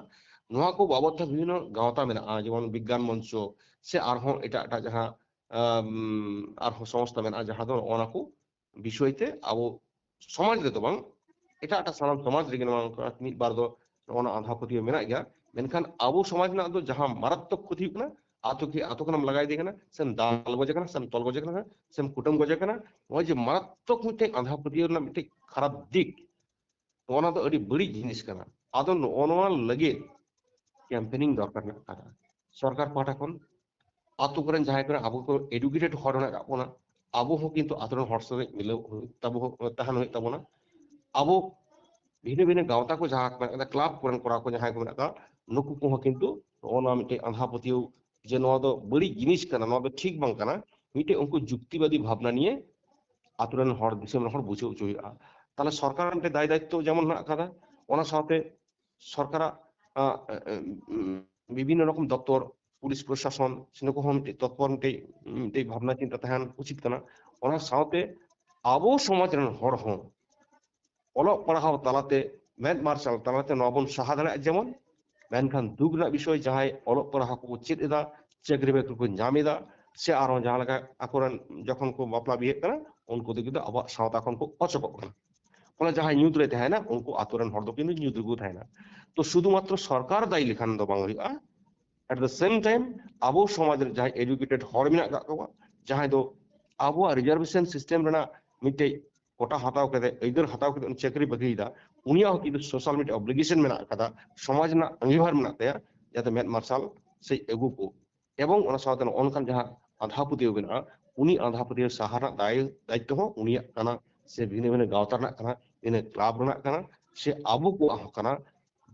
ᱱᱚᱣᱟ ᱠᱚ ᱵᱟᱵᱚᱫ ᱛᱮ ᱵᱤᱵᱷᱤᱱᱱᱚ ᱜᱟᱶᱛᱟ ᱢᱮᱱᱟᱜᱼᱟ, ᱡᱮᱢᱚᱱ ᱵᱤᱜᱽᱜᱟᱱ ᱢᱚᱧᱪᱚ ᱥᱮ ᱟᱨᱦᱚᱸ ᱮᱴᱟᱜ ᱮᱴᱟᱜ ᱡᱟᱦᱟᱸ ᱟᱢ, ᱟᱨᱦᱚᱸ ᱥᱚᱝᱥᱛᱷᱟ ᱢᱮᱱᱟᱜᱼᱟ, ᱡᱟᱦᱟᱸ ᱫᱚ ᱚᱱᱟ ᱠᱚ ᱵᱤᱥᱚᱭ ᱛᱮ ᱟᱵᱚ ᱥᱚᱢᱟᱡᱽ ᱨᱮᱫᱚ ᱵᱟᱝ, ᱮᱴᱟᱜ ᱮᱴᱟᱜ ᱥᱟᱱᱟᱢ ᱥᱚᱢᱟᱡᱽ ᱨᱮᱜᱮ ᱱᱚᱣᱟ ᱚᱱᱠᱟ ᱢᱤᱫ ᱵᱟᱨ ᱫᱚ ᱱᱚᱜᱼᱚ ᱱᱚᱣᱟ ᱟᱸᱫᱷᱟ ᱯᱟᱹᱛᱭᱟᱹᱣ ᱢᱮᱱᱟᱜ ᱜᱮᱭᱟ᱾ ᱢᱮᱱᱠᱷᱟᱱ ᱟᱵᱚ ᱥᱚᱢᱟᱡᱽ ᱨᱮᱱᱟᱜ ᱫᱚ ᱡᱟᱦᱟᱸ ᱢᱟᱨᱟᱛᱛᱚᱠ ᱠᱷᱚᱛᱤ ᱦᱩᱭᱩᱜ ᱠᱟᱱᱟ, ᱟᱛᱳ ᱠᱤ ᱟᱛᱳ ᱠᱷᱚᱱᱮᱢ ᱞᱟᱜᱟ ᱤᱫᱤ ᱠᱟᱱᱟ, ᱥᱮᱢ ᱫᱟᱞ ᱜᱚᱡᱮ ᱠᱟᱱᱟ, ᱥᱮᱢ ᱛᱚᱞ ᱜᱚᱡᱮ ᱠᱟᱱᱟ, ᱥᱮᱢ ᱠᱩᱴᱟᱹᱢ ᱜᱚᱡᱮ ᱠᱟᱱᱟ, ᱱᱚᱜᱼᱚᱭ ᱡᱮ ᱢᱟᱨᱟᱛᱛᱚᱠ ᱢᱤᱫᱴᱮᱡ ᱟᱸᱫᱷᱟ ᱯᱟᱹᱛᱭᱟᱹᱣ ᱨᱮᱱᱟᱜ ᱢᱤᱫᱴᱮᱡ ᱠᱷᱟᱨᱟᱯ ᱫᱤᱠ, ᱱᱚᱜᱼᱚ ᱱᱚᱣᱟ ᱫᱚ ᱟᱹᱰᱤ ᱵᱟᱹᱲᱤᱡ ᱡᱤᱱᱤᱥ ᱠᱟᱱᱟ᱾ ᱟᱫᱚ ᱱᱚᱜᱼᱚ ᱱᱚᱣᱟ ᱞᱟᱹᱜᱤᱫ ᱠᱮᱢᱯᱮᱱᱤᱝ ᱫᱚᱨᱠᱟᱨ ᱢᱮᱱᱟᱜ ᱟᱠᱟᱫᱟ ᱥᱚᱨᱠᱟᱨ ᱯᱟᱦᱴᱟ ᱠᱷᱚᱱ᱾ ᱟᱛᱳ ᱠᱚᱨᱮᱱ ᱡᱟᱦᱟᱸᱭ ᱠᱚᱨᱮ ᱟᱵᱚ ᱠᱚ ᱮᱰᱩᱠᱮᱴᱮᱰ ᱦᱚᱲ ᱢᱮᱱᱟᱜ ᱟᱠᱟᱫ ᱵᱚᱱᱟ, ᱟᱵᱚ ᱦᱚᱸ ᱠᱤᱱᱛᱩ ᱟᱛᱳ ᱨᱮᱱ ᱦᱚᱲ ᱥᱟᱶᱛᱮ ᱢᱤᱞᱟᱹᱣ ᱦᱩᱭᱩᱜ ᱛᱟᱵᱚ, ᱛᱟᱦᱮᱱ ᱦᱩᱭᱩᱜ ᱛᱟᱵᱚᱱᱟ᱾ ᱟᱵᱚ ᱵᱷᱤᱱᱟᱹ ᱵᱷᱤᱱᱟᱹ ᱜᱟᱶᱛᱟ ᱠᱚ ᱡᱟᱦᱟᱸ ᱠᱚ ᱢᱮᱱᱟᱜ ᱟᱠᱟᱫᱟ, ᱠᱞᱟᱵᱽ ᱠᱚᱨᱮᱱ ᱠᱚᱲᱟ ᱠᱚ ᱡᱟᱦᱟᱸᱭ ᱠᱚ ᱢᱮᱱᱟᱜ ᱟᱠᱟᱫ, ᱱᱩᱠᱩ ᱠᱚᱦᱚᱸ ᱠᱤᱱᱛᱩ ᱱᱚᱜᱼᱚ ᱱᱚᱣᱟ ᱢᱤᱫᱴᱮᱡ ᱟᱸᱫᱷᱟ ᱯᱟᱹᱛᱭᱟᱹᱣ ᱡᱮ ᱱᱚᱣᱟ ᱫᱚ ᱵᱟᱹᱲᱤᱡ ᱡᱤᱱᱤᱥ ᱠᱟᱱᱟ, ᱱᱚᱣᱟ ᱫᱚ ᱴᱷᱤᱠ ᱵᱟᱝ ᱠᱟᱱᱟ, ᱢᱤᱫᱴᱮᱡ ᱩᱱᱠᱩ ᱡᱩᱠᱛᱤᱵᱟᱫᱤ ᱵᱷᱟᱵᱽᱱᱟ ᱱᱤᱭᱮ ᱟᱛᱳ ᱨᱮᱱ ᱦᱚᱲ, ᱫᱤᱥᱚᱢ ᱨᱮᱱ ᱦᱚᱲ ᱵᱩᱡᱷᱟᱹᱣ ᱦᱚᱪᱚ ᱦᱩᱭᱩᱜᱼᱟ᱾ ᱛᱟᱦᱞᱮ ᱥᱚᱨᱠᱟᱨ ᱢᱤᱫᱴᱮᱡ ᱫᱟᱭ ᱫᱟᱭᱤᱛᱛᱚ ᱡᱮᱢᱚᱱ ᱢᱮᱱᱟᱜ ᱟᱠᱟᱫᱟ, ᱚᱱᱟ ᱥᱟᱶᱛᱮ ᱥᱚᱨᱠᱟᱨᱟᱜ, ᱟᱸ, ᱩᱢ, ᱵᱤᱵᱷᱤᱱᱱᱚ ᱨᱚᱠᱚᱢ ᱫᱚᱯᱛᱚᱨ, ᱯᱩᱞᱤᱥ ᱯᱨᱚᱥᱟᱥᱚᱱ, ᱥᱮ ᱱᱩᱠᱩ ᱦᱚᱸ ᱢᱤᱫᱴᱮᱡ ᱛᱚᱛᱯᱚᱨ ᱢᱤᱫᱴᱮᱡ, ᱢᱤᱫᱴᱮᱡ ᱵᱷᱟᱵᱽᱱᱟ ᱪᱤᱱᱛᱟᱹ ᱛᱟᱦᱮᱱ ᱩᱪᱤᱛ ᱠᱟᱱᱟ᱾ ᱚᱱᱟ ᱥᱟᱶᱛᱮ ᱟᱵᱚ ᱥᱚᱢᱟᱡᱽ ᱨᱮᱱ ᱦᱚᱲ ᱦᱚᱸ ᱚᱞᱚᱜ ᱯᱟᱲᱦᱟᱣ ᱛᱟᱞᱟᱛᱮ, ᱢᱮᱫ ᱢᱟᱨᱥᱟᱞ ᱛᱟᱞᱟᱛᱮ ᱱᱚᱣᱟ ᱵᱚᱱ ᱥᱟᱦᱟ ᱫᱟᱲᱮᱭᱟᱜᱼᱟ᱾ ᱡᱮᱢᱚᱱ, ᱢᱮᱱᱠᱷᱟᱱ ᱫᱩᱠ ᱨᱮᱱᱟᱜ ᱵᱤᱥᱚᱭ, ᱡᱟᱦᱟᱸᱭ ᱚᱞᱚᱜ ᱯᱟᱲᱦᱟᱣ ᱠᱚ ᱪᱮᱫ ᱮᱫᱟ, ᱪᱟᱹᱠᱨᱤ ᱵᱟᱹᱠᱨᱤ ᱠᱚ ᱧᱟᱢ ᱮᱫᱟ, ᱥᱮ ᱟᱨᱦᱚᱸ ᱡᱟᱦᱟᱸ ᱞᱮᱠᱟ ᱟᱠᱚᱨᱮᱱ ᱡᱚᱠᱷᱚᱱ ᱠᱚ ᱵᱟᱯᱞᱟ ᱵᱤᱦᱟᱹᱜ ᱠᱟᱱᱟ, ᱩᱱᱠᱩ ᱫᱚ ᱠᱤᱱᱛᱩ ᱟᱵᱚᱣᱟᱜ ᱥᱟᱶᱛᱟ ᱠᱷᱚᱱ ᱠᱚ ᱚᱪᱚᱜᱚᱜ ᱠᱟᱱᱟ᱾ ᱚᱱᱟ ᱡᱟᱦᱟᱸᱭ ᱧᱩᱛ ᱨᱮ ᱛᱟᱦᱮᱱᱟ, ᱩᱱᱠᱩ ᱟᱛᱳ ᱨᱮᱱ ᱦᱚᱲ ᱫᱚ ᱠᱤᱱᱛᱩ ᱧᱩᱛ ᱨᱮᱠᱚ ᱛᱟᱦᱮᱱᱟ᱾ ᱛᱚ ᱥᱩᱫᱷᱩ ᱢᱟᱛᱨᱚ ᱥᱚᱨᱠᱟᱨ ᱫᱟᱭᱤ ᱞᱮᱠᱷᱟᱱ ᱫᱚ ᱵᱟᱝ ᱦᱩᱭᱩᱜᱼᱟ᱾ At the same time, ᱟᱵᱚ ᱥᱚᱢᱟᱡᱽ ᱨᱮ ᱡᱟᱦᱟᱸᱭ ᱮᱰᱩᱠᱮᱴᱮᱰ ᱦᱚᱲ ᱢᱮᱱᱟᱜ ᱟᱠᱟᱫ ᱠᱚᱣᱟ, ᱡᱟᱦᱟᱸᱭ ᱫᱚ ᱟᱵᱚᱣᱟᱜ ᱨᱤᱡᱟᱨᱵᱷᱮᱥᱚᱱ ᱥᱤᱥᱴᱮᱢ ᱨᱮᱱᱟᱜ ᱢᱤᱫᱴᱮᱡ ᱠᱳᱴᱟ ᱦᱟᱛᱟᱣ ᱠᱟᱛᱮ, ᱟᱹᱭᱫᱟᱹᱨ ᱦᱟᱛᱟᱣ ᱠᱟᱛᱮ ᱩᱱᱤ ᱪᱟᱹᱠᱨᱤ ᱵᱟᱹᱠᱨᱤᱭᱮᱫᱟ, ᱩᱱᱤᱭᱟᱜ ᱦᱚᱸ ᱠᱤᱱᱛᱩ ᱥᱳᱥᱟᱞ ᱢᱤᱰᱤᱭᱟ ᱚᱵᱽᱞᱤᱜᱮᱥᱚᱱ ᱢᱮᱱᱟᱜ ᱟᱠᱟᱫᱟ, ᱥᱚᱢᱟᱡᱽ ᱨᱮᱱᱟᱜ ᱟᱸᱜᱤᱵᱷᱟᱨ ᱢᱮᱱᱟᱜ ᱛᱟᱭᱟ, ᱡᱟᱛᱮ ᱢᱮᱫ ᱢᱟᱨᱥᱟᱞ ᱥᱮᱡ ᱟᱹᱜᱩ ᱠᱚ᱾ ᱮᱵᱚᱝ ᱚᱱᱟ ᱥᱟᱶᱛᱮ ᱱᱚᱜᱼᱚ ᱱᱚᱝᱠᱟᱱ ᱡᱟᱦᱟᱸ ᱟᱸᱫᱷᱟ ᱯᱟᱹᱛᱭᱟᱹᱣ ᱢᱮᱱᱟᱜᱼᱟ, ᱩᱱᱤ ᱟᱸᱫᱷᱟ ᱯᱟᱹᱛᱭᱟᱹᱣ ᱥᱟᱦᱟ ᱨᱮᱱᱟᱜ ᱫᱟᱭ-, ᱫᱟᱭᱤᱛᱛᱚ ᱦᱚᱸ ᱩᱱᱤᱭᱟᱜ ᱠᱟᱱᱟ, ᱥᱮ ᱵᱷᱤᱱᱟᱹ ᱵᱷᱤᱱᱟᱹ ᱜᱟᱶᱛᱟ ᱨᱮᱱᱟᱜ ᱠᱟᱱᱟ, ᱵᱷᱤᱱᱟᱹ ᱠᱞᱟᱵᱽ ᱨᱮᱱᱟᱜ ᱠᱟᱱᱟ, ᱥᱮ ᱟᱵᱚ ᱠᱚᱣᱟᱜ ᱦᱚᱸ ᱠᱟᱱᱟ᱾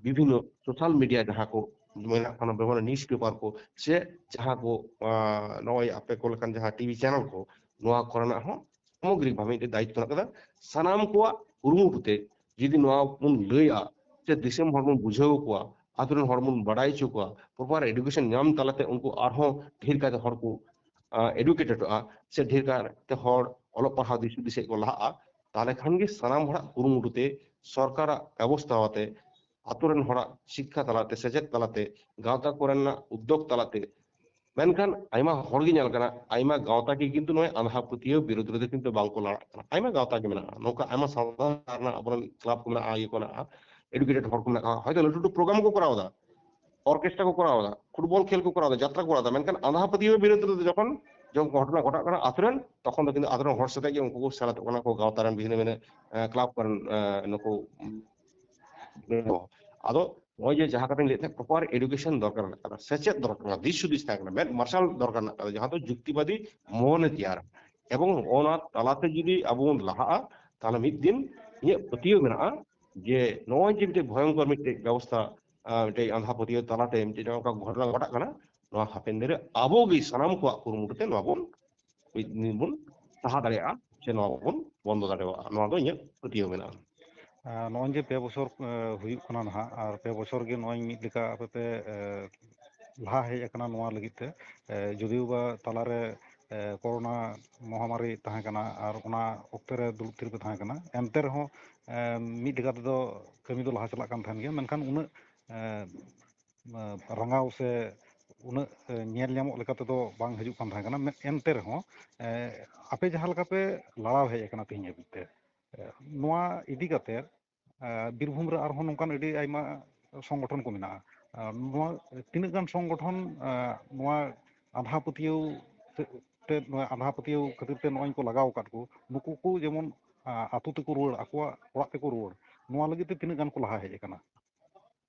ᱵᱤᱵᱷᱤᱱᱱᱚ ᱥᱳᱥᱟᱞ ᱢᱤᱰᱤᱭᱟ ᱡᱟᱦᱟᱸ ᱠᱚ ᱢᱮᱱᱟᱜ ᱠᱟᱱᱟ, ᱵᱮᱵᱚᱦᱟᱨ ᱱᱤᱭᱩᱡᱽ ᱯᱮᱯᱟᱨ ᱠᱚ, ᱥᱮ ᱡᱟᱦᱟᱸ ᱠᱚ, ᱟᱸ, ᱱᱚᱜᱼᱚᱭ ᱟᱯᱮ ᱠᱚ ᱞᱮᱠᱟᱱ ᱡᱟᱦᱟᱸ ᱴᱤᱵᱷᱤ ᱪᱮᱱᱮᱞ ᱠᱚ, ᱱᱚᱣᱟ ᱠᱚᱨᱮᱱᱟᱜ ᱦᱚᱸ ᱥᱟᱢᱚᱜᱨᱤᱠ ᱵᱷᱟᱵᱮ ᱢᱤᱫᱴᱮᱱ ᱫᱟᱭᱤᱛᱛᱚ ᱢᱮᱱᱟᱜ ᱠᱟᱫᱟ᱾ ᱥᱟᱱᱟᱢ ᱠᱚᱣᱟᱜ ᱠᱩᱨᱩᱢᱩᱴᱩ ᱛᱮ ᱡᱩᱫᱤ ᱱᱚᱣᱟ ᱵᱚᱱ ᱞᱟᱹᱭᱟ, ᱥᱮ ᱫᱤᱥᱚᱢ ᱦᱚᱲ ᱵᱚᱱ ᱵᱩᱡᱷᱟᱹᱣ ᱠᱚᱣᱟ, ᱟᱛᱳ ᱨᱮᱱ ᱦᱚᱲ ᱵᱚᱱ ᱵᱟᱰᱟᱭ ᱦᱚᱪᱚ ᱠᱚᱣᱟ, ᱯᱨᱚᱯᱟᱨ ᱮᱰᱩᱠᱮᱥᱚᱱ ᱧᱟᱢ ᱛᱟᱞᱟᱛᱮ ᱩᱱᱠᱩ ᱟᱨᱦᱚᱸ ᱰᱷᱮᱨ ᱠᱟᱭᱛᱮ ᱦᱚᱲ ᱠᱚ, ᱟᱸ, ᱮᱰᱩᱠᱮᱴᱮᱰᱚᱜᱼᱟ, ᱥᱮ ᱰᱷᱮᱨ ᱠᱟᱭᱛᱮ ᱦᱚᱲ ᱚᱞᱚᱜ ᱯᱟᱲᱦᱟᱣ ᱫᱤᱥ ᱦᱩᱫᱤᱥ ᱥᱮᱫ ᱠᱚ ᱞᱟᱦᱟᱜᱼᱟ, ᱛᱟᱦᱚᱞᱮ ᱠᱷᱟᱱ ᱜᱮ ᱥᱟᱱᱟᱢ ᱦᱚᱲᱟᱜ ᱠᱩᱨᱩᱢᱩᱴᱩ ᱛᱮ, ᱥᱚᱨᱠᱟᱨᱟᱜ ᱵᱮᱵᱚᱥᱛᱷᱟ ᱟᱛᱮ, ᱟᱛᱳ ᱨᱮᱱ ᱦᱚᱲᱟᱜ ᱥᱤᱠᱠᱷᱟ ᱛᱟᱞᱟᱛᱮ, ᱥᱮᱪᱮᱫ ᱛᱟᱞᱟᱛᱮ, ᱜᱟᱶᱛᱟ ᱠᱚᱨᱮᱱᱟᱜ ᱩᱫᱽᱫᱳᱜᱽ ᱛᱟᱞᱟᱛᱮ, ᱢᱮᱱᱠᱷᱟᱱ ᱟᱭᱢᱟ ᱦᱚᱲ ᱜᱮ ᱧᱮᱞ ᱠᱟᱱᱟ, ᱟᱭᱢᱟ ᱜᱟᱶᱛᱟ ᱜᱮ ᱠᱤᱱᱛᱩ ᱱᱚᱜᱼᱚᱭ ᱟᱸᱫᱷᱟ ᱯᱟᱹᱛᱭᱟᱹᱣ ᱵᱤᱨᱩᱫᱷ ᱨᱮᱫᱚ ᱠᱤᱱᱛᱩ ᱵᱟᱝᱠᱚ ᱞᱟᱲᱟᱜ ᱠᱟᱱᱟ᱾ ᱟᱭᱢᱟ ᱜᱟᱶᱛᱟ ᱜᱮ ᱢᱮᱱᱟᱜᱼᱟ, ᱱᱚᱝᱠᱟ ᱟᱭᱢᱟ ᱥᱟᱶᱛᱟ ᱨᱮᱱᱟᱜ ᱟᱵᱚᱨᱮᱱ ᱠᱞᱟᱵᱽ ᱠᱚ ᱢᱮᱱᱟᱜᱼᱟ, ᱤᱭᱟᱹ ᱠᱚ ᱢᱮᱱᱟᱜᱼᱟ, ᱮᱰᱩᱠᱮᱴᱮᱰ ᱦᱚᱲ ᱠᱚ ᱢᱮᱱᱟᱜ ᱠᱚᱣᱟ, ᱦᱚᱭᱛᱳ ᱞᱟᱹᱴᱩ ᱞᱟᱹᱴᱩ ᱯᱨᱳᱜᱨᱟᱢ ᱠᱚ ᱠᱚᱨᱟᱣ ᱮᱫᱟ, ᱚᱨᱠᱮᱥᱴᱨᱟ ᱠᱚ ᱠᱚᱨᱟᱣ ᱮᱫᱟ, ᱯᱷᱩᱴᱵᱚᱞ ᱠᱷᱮᱞ ᱠᱚ ᱠᱚᱨᱟᱣ ᱮᱫᱟ, ᱡᱟᱛᱨᱟ ᱠᱚ ᱠᱚᱨᱟᱣ ᱮᱫᱟ, ᱢᱮᱱᱠᱷᱟᱱ ᱟᱸᱫᱷᱟ ᱯᱟᱹᱛᱭᱟᱹᱣ ᱵᱤᱨᱩᱫᱷ ᱨᱮᱫᱚ ᱡᱚᱠᱷᱚᱱ ᱡᱚᱠᱷᱚᱱ ᱜᱷᱚᱴᱚᱱᱟ ᱜᱷᱚᱴᱟᱜ ᱠᱟᱱᱟ ᱟᱛᱳ ᱨᱮᱱ, ᱛᱚᱠᱷᱚᱱ ᱫᱚ ᱠᱤᱱᱛᱩ ᱟᱛᱳ ᱨᱮᱱ ᱦᱚᱲ ᱥᱟᱛᱮᱜ ᱜᱮ ᱩᱱᱠᱩ ᱠᱚ ᱥᱮᱞᱮᱫᱚᱜ ᱠᱟᱱᱟ ᱠᱚ, ᱜᱟᱶᱛᱟ ᱨᱮᱱ ᱵᱷᱤᱱᱟᱹ ᱵᱷᱤᱱᱟᱹ ᱠᱞᱟᱵᱽ ᱠᱚᱨᱮᱱ ᱱᱩᱠᱩ᱾ ᱟᱫᱚ ᱱᱚᱜᱼᱚᱭ ᱡᱮ ᱡᱟᱦᱟᱸ ᱠᱟᱛᱷᱟᱧ ᱞᱟᱹᱭᱮᱫ ᱛᱟᱦᱮᱸᱫ, ᱯᱨᱚᱯᱟᱨ ᱮᱰᱩᱠᱮᱥᱚᱱ ᱫᱚᱨᱠᱟᱨ ᱢᱮᱱᱟᱜ ᱠᱟᱫᱟ, ᱥᱮᱪᱮᱫ ᱫᱚᱨᱠᱟᱨ ᱠᱟᱱᱟ, ᱫᱤᱥ ᱦᱩᱫᱤᱥ ᱛᱟᱦᱮᱸ ᱠᱟᱱᱟ, ᱢᱮᱫ ᱢᱟᱨᱥᱟᱞ ᱫᱚᱨᱠᱟᱨ ᱢᱮᱱᱟᱜ ᱠᱟᱫᱟ, ᱡᱟᱦᱟᱸ ᱫᱚ ᱡᱩᱠᱛᱤᱵᱟᱫᱤ ᱢᱚᱱᱮ ᱛᱮᱭᱟᱨᱟ᱾ ᱮᱵᱚᱝ ᱚᱱᱟ ᱛᱟᱞᱟᱛᱮ ᱡᱩᱫᱤ ᱟᱵᱚ ᱵᱚᱱ ᱞᱟᱦᱟᱜᱼᱟ, ᱛᱟᱦᱚᱞᱮ ᱢᱤᱫ ᱫᱤᱱ ᱤᱧᱟᱹᱜ ᱯᱟᱹᱛᱭᱟᱹᱣ ᱢᱮᱱᱟᱜᱼᱟ ᱡᱮ ᱱᱚᱜᱼᱚᱭ ᱡᱮ ᱢᱤᱫᱴᱮᱡ ᱵᱷᱚᱭᱚᱝᱠᱚᱨ ᱢᱤᱫᱴᱮᱡ ᱵᱮᱵᱚᱥᱛᱷᱟ, ᱟᱸ, ᱢᱤᱫᱴᱮᱡ ᱟᱸᱫᱷᱟ ᱯᱟᱹᱛᱭᱟᱹᱣ ᱛᱟᱞᱟᱛᱮ ᱢᱤᱫᱴᱮᱡ ᱱᱚᱝᱠᱟ ᱜᱷᱚᱴᱚᱱᱟ ᱜᱷᱚᱴᱟᱜ ᱠᱟᱱᱟ, ᱱᱚᱣᱟ ᱦᱟᱯᱮᱱ ᱫᱤᱱ ᱨᱮ ᱟᱵᱚ ᱜᱮ ᱥᱟᱱᱟᱢ ᱠᱚᱣᱟᱜ ᱠᱩᱨᱩᱢᱩᱴᱩ ᱛᱮ ᱱᱚᱣᱟ ᱵᱚᱱ ᱢᱤᱫ ᱫᱤᱱ ᱵᱚᱱ ᱥᱟᱦᱟ ᱫᱟᱲᱮᱭᱟᱜᱼᱟ, ᱥᱮ ᱱᱚᱣᱟ ᱵᱚᱱ ᱵᱚᱱᱫᱚ ᱫᱟᱲᱮᱭᱟᱜᱼᱟ, ᱱᱚᱣᱟ ᱫᱚ ᱤᱧᱟᱹᱜ ᱯᱟᱹᱛᱭᱟᱹᱣ ᱢᱮᱱᱟᱜᱼᱟ᱾ ᱟᱨ ᱱᱚᱜᱼᱚᱭ ᱡᱮ ᱯᱮ ᱵᱚᱪᱷᱚᱨ, ᱮ, ᱦᱩᱭᱩᱜ ᱠᱟᱱᱟ ᱱᱟᱦᱟᱜ, ᱟᱨ ᱯᱮ ᱵᱚᱪᱷᱚᱨ ᱜᱮ ᱱᱚᱜᱼᱚᱭ ᱢᱤᱫ ᱞᱮᱠᱟ ᱟᱯᱮ ᱯᱮ, ᱮ, ᱞᱟᱦᱟ ᱦᱮᱡ ᱟᱠᱟᱱᱟ ᱱᱚᱣᱟ ᱞᱟᱹᱜᱤᱫ ᱛᱮ, ᱮ, ᱡᱩᱫᱤᱣ ᱵᱟ ᱛᱟᱞᱟᱨᱮ, ᱮ, ᱠᱳᱨᱳᱱᱟ ᱢᱚᱦᱟᱢᱟᱨᱤ ᱛᱟᱦᱮᱸ ᱠᱟᱱᱟ ᱟᱨ ᱚᱱᱟ ᱚᱠᱛᱮ ᱨᱮ ᱫᱩᱲᱩᱵ ᱛᱷᱤᱨ ᱯᱮ ᱛᱟᱦᱮᱸ ᱠᱟᱱᱟ, ᱮᱱᱛᱮ ᱨᱮᱦᱚᱸ, ᱮ, ᱢᱤᱫ ᱞᱮᱠᱟ ᱛᱮᱫᱚ ᱠᱟᱹᱢᱤ ᱫᱚ ᱞᱟᱦᱟ ᱪᱟᱞᱟᱜ ᱠᱟᱱ ᱛᱟᱦᱮᱱ ᱜᱮᱭᱟ, ᱢᱮᱱᱠᱷᱟᱱ ᱩᱱᱟᱹᱜ, ᱮ, ᱮ, ᱨᱟᱸᱜᱟᱣ ᱥᱮ ᱩᱱᱟᱹᱜ, ᱮ, ᱧᱮᱞ ᱧᱟᱢᱚᱜ ᱞᱮᱠᱟ ᱛᱮᱫᱚ ᱵᱟᱝ ᱦᱤᱡᱩᱜ ᱠᱟᱱ ᱛᱟᱦᱮᱸ ᱠᱟᱱᱟ᱾ ᱢᱮ-, ᱮᱱᱛᱮ ᱨᱮᱦᱚᱸ, ᱮ, ᱟᱯᱮ ᱡᱟᱦᱟᱸ ᱞᱮᱠᱟ ᱯᱮ ᱞᱟᱲᱟᱣ ᱦᱮᱡ ᱟᱠᱟᱱᱟ ᱛᱮᱦᱮᱧ ᱦᱟᱹᱵᱤᱡ ᱛᱮ, ᱮ, ᱱᱚᱣᱟ ᱤᱫᱤ ᱠᱟᱛᱮ, ᱮ, ᱵᱤᱨᱵᱷᱩᱢ ᱨᱮ ᱟᱨᱦᱚᱸ ᱱᱚᱝᱠᱟᱱ ᱟᱹᱰᱤ ᱟᱭᱢᱟ ᱥᱚᱝᱜᱚᱴᱷᱚᱱ ᱠᱚ ᱢᱮᱱᱟᱜᱼᱟ᱾ ᱮ, ᱱᱚᱣᱟ ᱛᱤᱱᱟᱹᱜ ᱜᱟᱱ ᱥᱚᱝᱜᱚᱴᱷᱚᱱ, ᱮ, ᱱᱚᱣᱟ ᱟᱸᱫᱷᱟ ᱯᱟᱹᱛᱭᱟᱹᱣ ᱛᱮ, ᱛᱮ, ᱱᱚᱣᱟ ᱟᱸᱫᱷᱟ ᱯᱟᱹᱛᱭᱟᱹᱣ ᱠᱷᱟᱹᱛᱤᱨ ᱛᱮ ᱱᱚᱜᱼᱚᱭ ᱠᱚ ᱞᱟᱜᱟᱣ ᱟᱠᱟᱫ ᱠᱚ, ᱱᱩᱠᱩ ᱠᱚ ᱡᱮᱢᱚᱱ, ᱟ, ᱟᱹᱛᱩ ᱛᱮᱠᱚ ᱨᱩᱣᱟᱹᱲ, ᱟᱠᱚᱣᱟᱜ ᱚᱲᱟᱜ ᱛᱮᱠᱚ ᱨᱩᱣᱟᱹᱲ, ᱱᱚᱣᱟ ᱞᱟᱹᱜᱤᱫ ᱛᱮ ᱛᱤᱱᱟᱹᱜ ᱜᱟᱱ ᱠᱚ ᱞᱟᱦᱟ ᱦᱮᱡ ᱟᱠᱟᱱᱟ?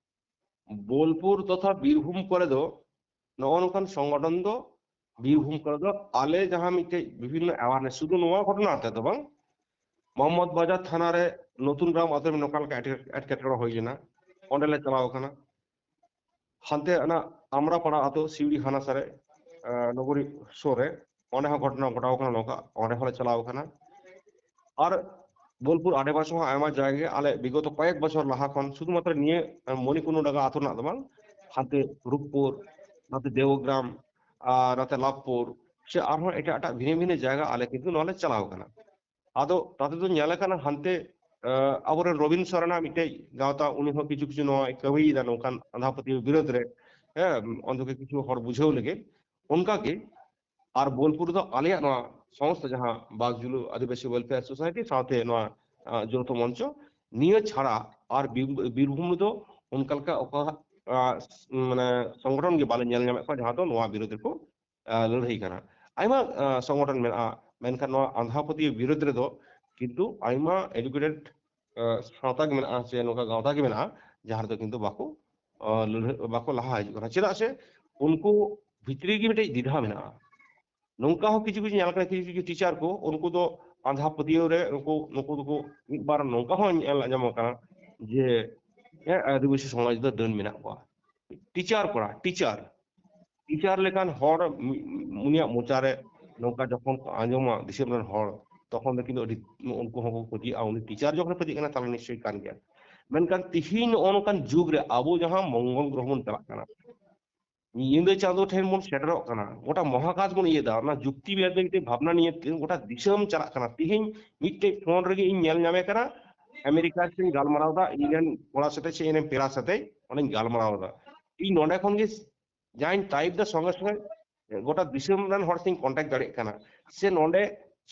ᱵᱳᱞᱯᱩᱨ ᱛᱚᱛᱷᱟ ᱵᱤᱨᱵᱷᱩᱢ ᱠᱚᱨᱮ ᱫᱚ ᱱᱚᱜᱼᱚ ᱱᱚᱝᱠᱟᱱ ᱥᱚᱝᱜᱚᱴᱷᱚᱱ ᱫᱚ ᱵᱤᱨᱵᱷᱩᱢ ᱠᱚᱨᱮ ᱫᱚ ᱟᱞᱮ ᱡᱟᱦᱟᱸ ᱢᱤᱫᱴᱮᱡ ᱵᱤᱵᱷᱤᱱᱱᱚ awareness, ᱥᱩᱫᱷᱩ ᱱᱚᱣᱟ ᱜᱷᱚᱴᱚᱱᱟ ᱟᱛᱮ ᱫᱚ ᱵᱟᱝ, ᱢᱚᱦᱚᱢᱢᱚᱫ ᱵᱟᱡᱟᱨ ᱛᱷᱟᱱᱟ ᱨᱮ ᱱᱚᱛᱩᱱ ᱜᱨᱟᱢ ᱟᱛᱳ ᱨᱮ ᱱᱚᱝᱠᱟ ᱞᱮᱠᱟ ᱮᱴᱠᱮ-, ᱮᱴᱠᱮᱴᱚᱬᱮ ᱦᱩᱭ ᱞᱮᱱᱟ, ᱚᱸᱰᱮ ᱞᱮ ᱪᱟᱞᱟᱣ ᱟᱠᱟᱱᱟ᱾ ᱦᱟᱱᱛᱮ ᱚᱱᱟ ᱟᱢᱲᱟ ᱯᱟᱲᱟ ᱟᱛᱳ ᱥᱤᱣᱲᱤ ᱦᱟᱱᱟ ᱥᱟᱨᱮ, ᱟᱸ, ᱱᱚᱜᱚᱨᱤ ᱥᱩᱨ ᱨᱮ, ᱚᱸᱰᱮ ᱦᱚᱸ ᱜᱷᱚᱴᱚᱱᱟ ᱜᱷᱚᱴᱟᱣ ᱠᱟᱱᱟ ᱱᱚᱝᱠᱟ, ᱚᱸᱰᱮ ᱦᱚᱸᱞᱮ ᱪᱟᱞᱟᱣ ᱟᱠᱟᱱᱟ᱾ ᱟᱨ ᱵᱳᱞᱯᱩᱨ ᱟᱰᱮᱯᱟᱥᱮ ᱦᱚᱸ ᱟᱭᱢᱟ ᱡᱟᱭᱜᱟ ᱜᱮ ᱟᱞᱮ ᱵᱤᱜᱚᱛᱚ ᱠᱚᱭᱮᱠ ᱵᱚᱪᱷᱚᱨ ᱞᱟᱦᱟ ᱠᱷᱚᱱ ᱥᱩᱫᱷᱩ ᱢᱟᱛᱨᱚ ᱱᱤᱭᱟᱹ, ᱟᱸ, ᱢᱚᱱᱤᱠᱩᱱᱰᱩ ᱰᱟᱸᱜᱟ ᱟᱛᱳ ᱨᱮᱱᱟᱜ ᱫᱚ ᱵᱟᱝ, ᱦᱟᱱᱛᱮ ᱨᱩᱯᱯᱩᱨ, ᱱᱟᱛᱮ ᱫᱮᱣᱜᱨᱟᱢ, ᱟᱨ ᱱᱟᱛᱮ ᱞᱟᱵᱷᱯᱩᱨ, ᱥᱮ ᱟᱨᱦᱚᱸ ᱮᱴᱟᱜ ᱮᱴᱟᱜ ᱵᱷᱤᱱᱟᱹ ᱵᱷᱤᱱᱟᱹ ᱡᱟᱭᱜᱟ ᱟᱞᱮ ᱠᱤᱱᱛᱩ ᱱᱚᱣᱟ ᱞᱮ ᱪᱟᱞᱟᱣ ᱟᱠᱟᱱᱟ᱾ ᱟᱫᱚ ᱛᱟᱛᱮ ᱫᱚ ᱧᱮᱞ ᱟᱠᱟᱱᱟ ᱦᱟᱱᱛᱮ, ᱟᱸ, ᱟᱵᱚᱨᱮᱱ ᱨᱚᱵᱤᱱ ᱥᱚᱨᱮᱱᱟᱜ ᱢᱤᱫᱴᱮᱡ ᱜᱟᱶᱛᱟ, ᱩᱱᱤ ᱦᱚᱸ ᱠᱤᱪᱷᱩ ᱠᱤᱪᱷᱩ ᱱᱚᱣᱟ ᱠᱟᱹᱢᱤᱭᱮᱫᱟ ᱱᱚᱝᱠᱟᱱ ᱟᱸᱫᱷᱟ ᱯᱟᱹᱛᱭᱟᱹᱣ ᱵᱤᱨᱳᱫᱷ ᱨᱮ, ᱦᱮᱸ, ᱚᱱᱛᱚᱛᱚ ᱠᱤᱪᱷᱩ ᱦᱚᱲ ᱵᱩᱡᱷᱟᱹᱣ ᱞᱟᱹᱜᱤᱫ᱾ ᱚᱱᱠᱟᱜᱮ ᱟᱨ ᱵᱳᱞᱯᱩᱨ ᱨᱮᱫᱚ ᱟᱞᱮᱭᱟᱜ ᱱᱚᱣᱟ ᱥᱚᱝᱥᱛᱷᱟ ᱡᱟᱦᱟᱸ ᱵᱟᱜᱽᱡᱩᱞᱩ ᱟᱹᱫᱤᱵᱟᱹᱥᱤ ᱣᱮᱞᱯᱷᱮᱭᱟᱨ ᱥᱳᱥᱟᱭᱴᱤ ᱥᱟᱶᱛᱮ ᱱᱚᱣᱟ ᱡᱳᱛᱷᱚ ᱢᱚᱧᱪᱚ, ᱱᱤᱭᱟᱹ ᱪᱷᱟᱲᱟ ᱟᱨ ᱵᱤᱨᱵᱷᱩᱢ ᱨᱮᱫᱚ ᱚᱱᱠᱟ ᱞᱮᱠᱟ ᱚᱠᱟ ᱢᱟᱱᱮ ᱥᱚᱝᱜᱚᱴᱷᱚᱱ ᱜᱮ ᱵᱟᱞᱮ ᱧᱮᱞ ᱧᱟᱢᱮᱫ ᱠᱚᱣᱟ ᱡᱟᱦᱟᱸ ᱫᱚ ᱱᱚᱣᱟ ᱵᱤᱨᱩᱫᱷ ᱨᱮᱠᱚ ᱞᱟᱹᱲᱦᱟᱹᱭ ᱠᱟᱱᱟ᱾ ᱟᱭᱢᱟ ᱥᱚᱝᱜᱚᱴᱷᱚᱱ ᱢᱮᱱᱟᱜᱼᱟ, ᱢᱮᱱᱠᱷᱟᱱ ᱱᱚᱣᱟ ᱟᱸᱫᱷᱟ ᱯᱟᱹᱛᱭᱟᱹᱣ ᱵᱤᱨᱩᱫᱷ ᱨᱮᱫᱚ ᱠᱤᱱᱛᱩ ᱟᱭᱢᱟ ᱮᱰᱩᱠᱮᱴᱮᱰ ᱥᱟᱶᱛᱟ ᱜᱮ ᱢᱮᱱᱟᱜᱼᱟ ᱥᱮ ᱱᱚᱝᱠᱟ ᱜᱟᱶᱛᱟ ᱜᱮ ᱢᱮᱱᱟᱜᱼᱟ, ᱡᱟᱦᱟᱸ ᱨᱮᱫᱚ ᱠᱤᱱᱛᱩ ᱵᱟᱠᱚ ᱞᱟᱹᱲᱦᱟᱹᱭ, ᱵᱟᱠᱚ ᱞᱟᱦᱟ ᱦᱤᱡᱩᱜ ᱠᱟᱱᱟ᱾ ᱪᱮᱫᱟᱜ ᱥᱮ ᱩᱱᱠᱩ ᱵᱷᱤᱛᱨᱤ ᱜᱮ ᱢᱤᱫᱴᱮᱡ ᱫᱤᱫᱷᱟ ᱢᱮᱱᱟᱜᱼᱟ᱾ ᱱᱚᱝᱠᱟ ᱦᱚᱸ ᱠᱤᱪᱷᱩ ᱠᱤᱪᱷᱩ ᱧᱮᱞ ᱠᱟᱱᱟ, ᱠᱤᱪᱷᱩ ᱠᱤᱪᱷᱩ ᱴᱤᱪᱟᱨ ᱠᱚ ᱩᱱᱠᱩ ᱫᱚ ᱟᱸᱫᱷᱟ ᱯᱟᱹᱛᱭᱟᱹᱣ ᱨᱮ ᱩᱱᱠᱩ ᱱᱩᱠᱩ ᱫᱚᱠᱚ ᱢᱤᱫ ᱵᱟᱨ ᱱᱚᱝᱠᱟ ᱦᱚᱸ ᱧᱮᱞ ᱟᱸᱡᱚᱢ ᱟᱠᱟᱱᱟ ᱡᱮ ᱦᱮᱸ, ᱟᱹᱫᱤᱵᱟᱹᱥᱤ ᱥᱚᱢᱟᱡᱽ ᱫᱚ ᱰᱟᱹᱱ ᱢᱮᱱᱟᱜ ᱠᱚᱣᱟ᱾ ᱴᱤᱪᱟᱨ ᱠᱚᱲᱟ, ᱴᱤᱪᱟᱨ, ᱴᱤᱪᱟᱨ ᱞᱮᱠᱟᱱ ᱦᱚᱲ ᱩᱱᱤᱭᱟᱜ ᱢᱚᱪᱟ ᱨᱮ ᱱᱚᱝᱠᱟ ᱡᱚᱠᱷᱚᱱ ᱠᱚ ᱟᱸᱡᱚᱢᱟ ᱫᱤᱥᱚᱢ ᱨᱮᱱ ᱦᱚᱲ, ᱛᱚᱠᱷᱚᱱ ᱫᱚ ᱠᱤᱱᱛᱩ ᱟᱹᱰᱤ ᱩᱱᱠᱩ ᱦᱚᱸᱠᱚ ᱯᱟᱹᱛᱭᱟᱹᱜᱼᱟ᱾ ᱩᱱᱤ ᱴᱤᱪᱟᱨ ᱡᱚᱠᱷᱚᱱᱮ ᱯᱟᱹᱛᱭᱟᱹᱜ ᱠᱟᱱᱟ, ᱛᱟᱦᱞᱮ ᱱᱤᱥᱪᱚᱭ ᱠᱟᱱ ᱜᱮᱭᱟ᱾ ᱢᱮᱱᱠᱷᱟᱱ ᱛᱤᱦᱤᱧ ᱱᱚᱜᱼᱚ ᱱᱚᱝᱠᱟᱱ ᱡᱩᱜᱽ ᱨᱮ ᱟᱵᱚ ᱡᱟᱦᱟᱸ ᱢᱚᱝᱜᱚᱞ ᱜᱨᱚᱦᱚ ᱵᱚᱱ ᱪᱟᱞᱟᱜ ᱠᱟᱱᱟ, ᱧᱤᱫᱟᱹ ᱪᱟᱸᱫᱚ ᱴᱷᱮᱱ ᱵᱚᱱ ᱥᱮᱴᱮᱨᱚᱜ ᱠᱟᱱᱟ, ᱜᱚᱴᱟ ᱢᱚᱦᱟᱠᱟᱥ ᱵᱚᱱ ᱤᱭᱟᱹᱭᱮᱫᱟ, ᱚᱱᱟ ᱡᱩᱠᱛᱤ ᱵᱤᱨᱫᱟᱹ ᱢᱤᱫᱴᱮᱱ ᱵᱷᱟᱵᱽᱱᱟ ᱱᱤᱭᱮ ᱛᱮ ᱜᱚᱴᱟ ᱫᱤᱥᱚᱢ ᱪᱟᱞᱟᱜ ᱠᱟᱱᱟ᱾ ᱛᱤᱦᱤᱧ ᱢᱤᱫᱴᱮᱡ ᱯᱷᱳᱱ ᱨᱮᱜᱮ ᱤᱧ ᱧᱮᱞ ᱧᱟᱢᱮ ᱠᱟᱱᱟ, ᱟᱢᱮᱨᱤᱠᱟ ᱨᱮᱧ ᱜᱟᱞᱢᱟᱨᱟᱣ ᱮᱫᱟ ᱤᱧ ᱨᱮᱱ ᱠᱚᱲᱟ ᱥᱟᱛᱮ ᱥᱮ ᱤᱧ ᱨᱮᱱ ᱯᱮᱲᱟ ᱥᱟᱛᱮ ᱚᱸᱰᱮᱧ ᱜᱟᱞᱢᱟᱨᱟᱣ ᱮᱫᱟ᱾ ᱤᱧ ᱱᱚᱸᱰᱮ ᱠᱷᱚᱱ ᱜᱮ ᱡᱟᱦᱟᱸᱧ ᱴᱟᱭᱤᱯ ᱮᱫᱟ ᱥᱚᱸᱜᱮ ᱥᱚᱸᱜᱮ ᱜᱚᱴᱟ ᱫᱤᱥᱚᱢ ᱨᱮᱱ ᱦᱚᱲ ᱥᱟᱛᱮᱧ ᱠᱚᱱᱴᱟᱠᱴ ᱫᱟᱲᱮᱭᱟᱜ ᱠᱟᱱᱟ, ᱥᱮ ᱱᱚᱸᱰᱮ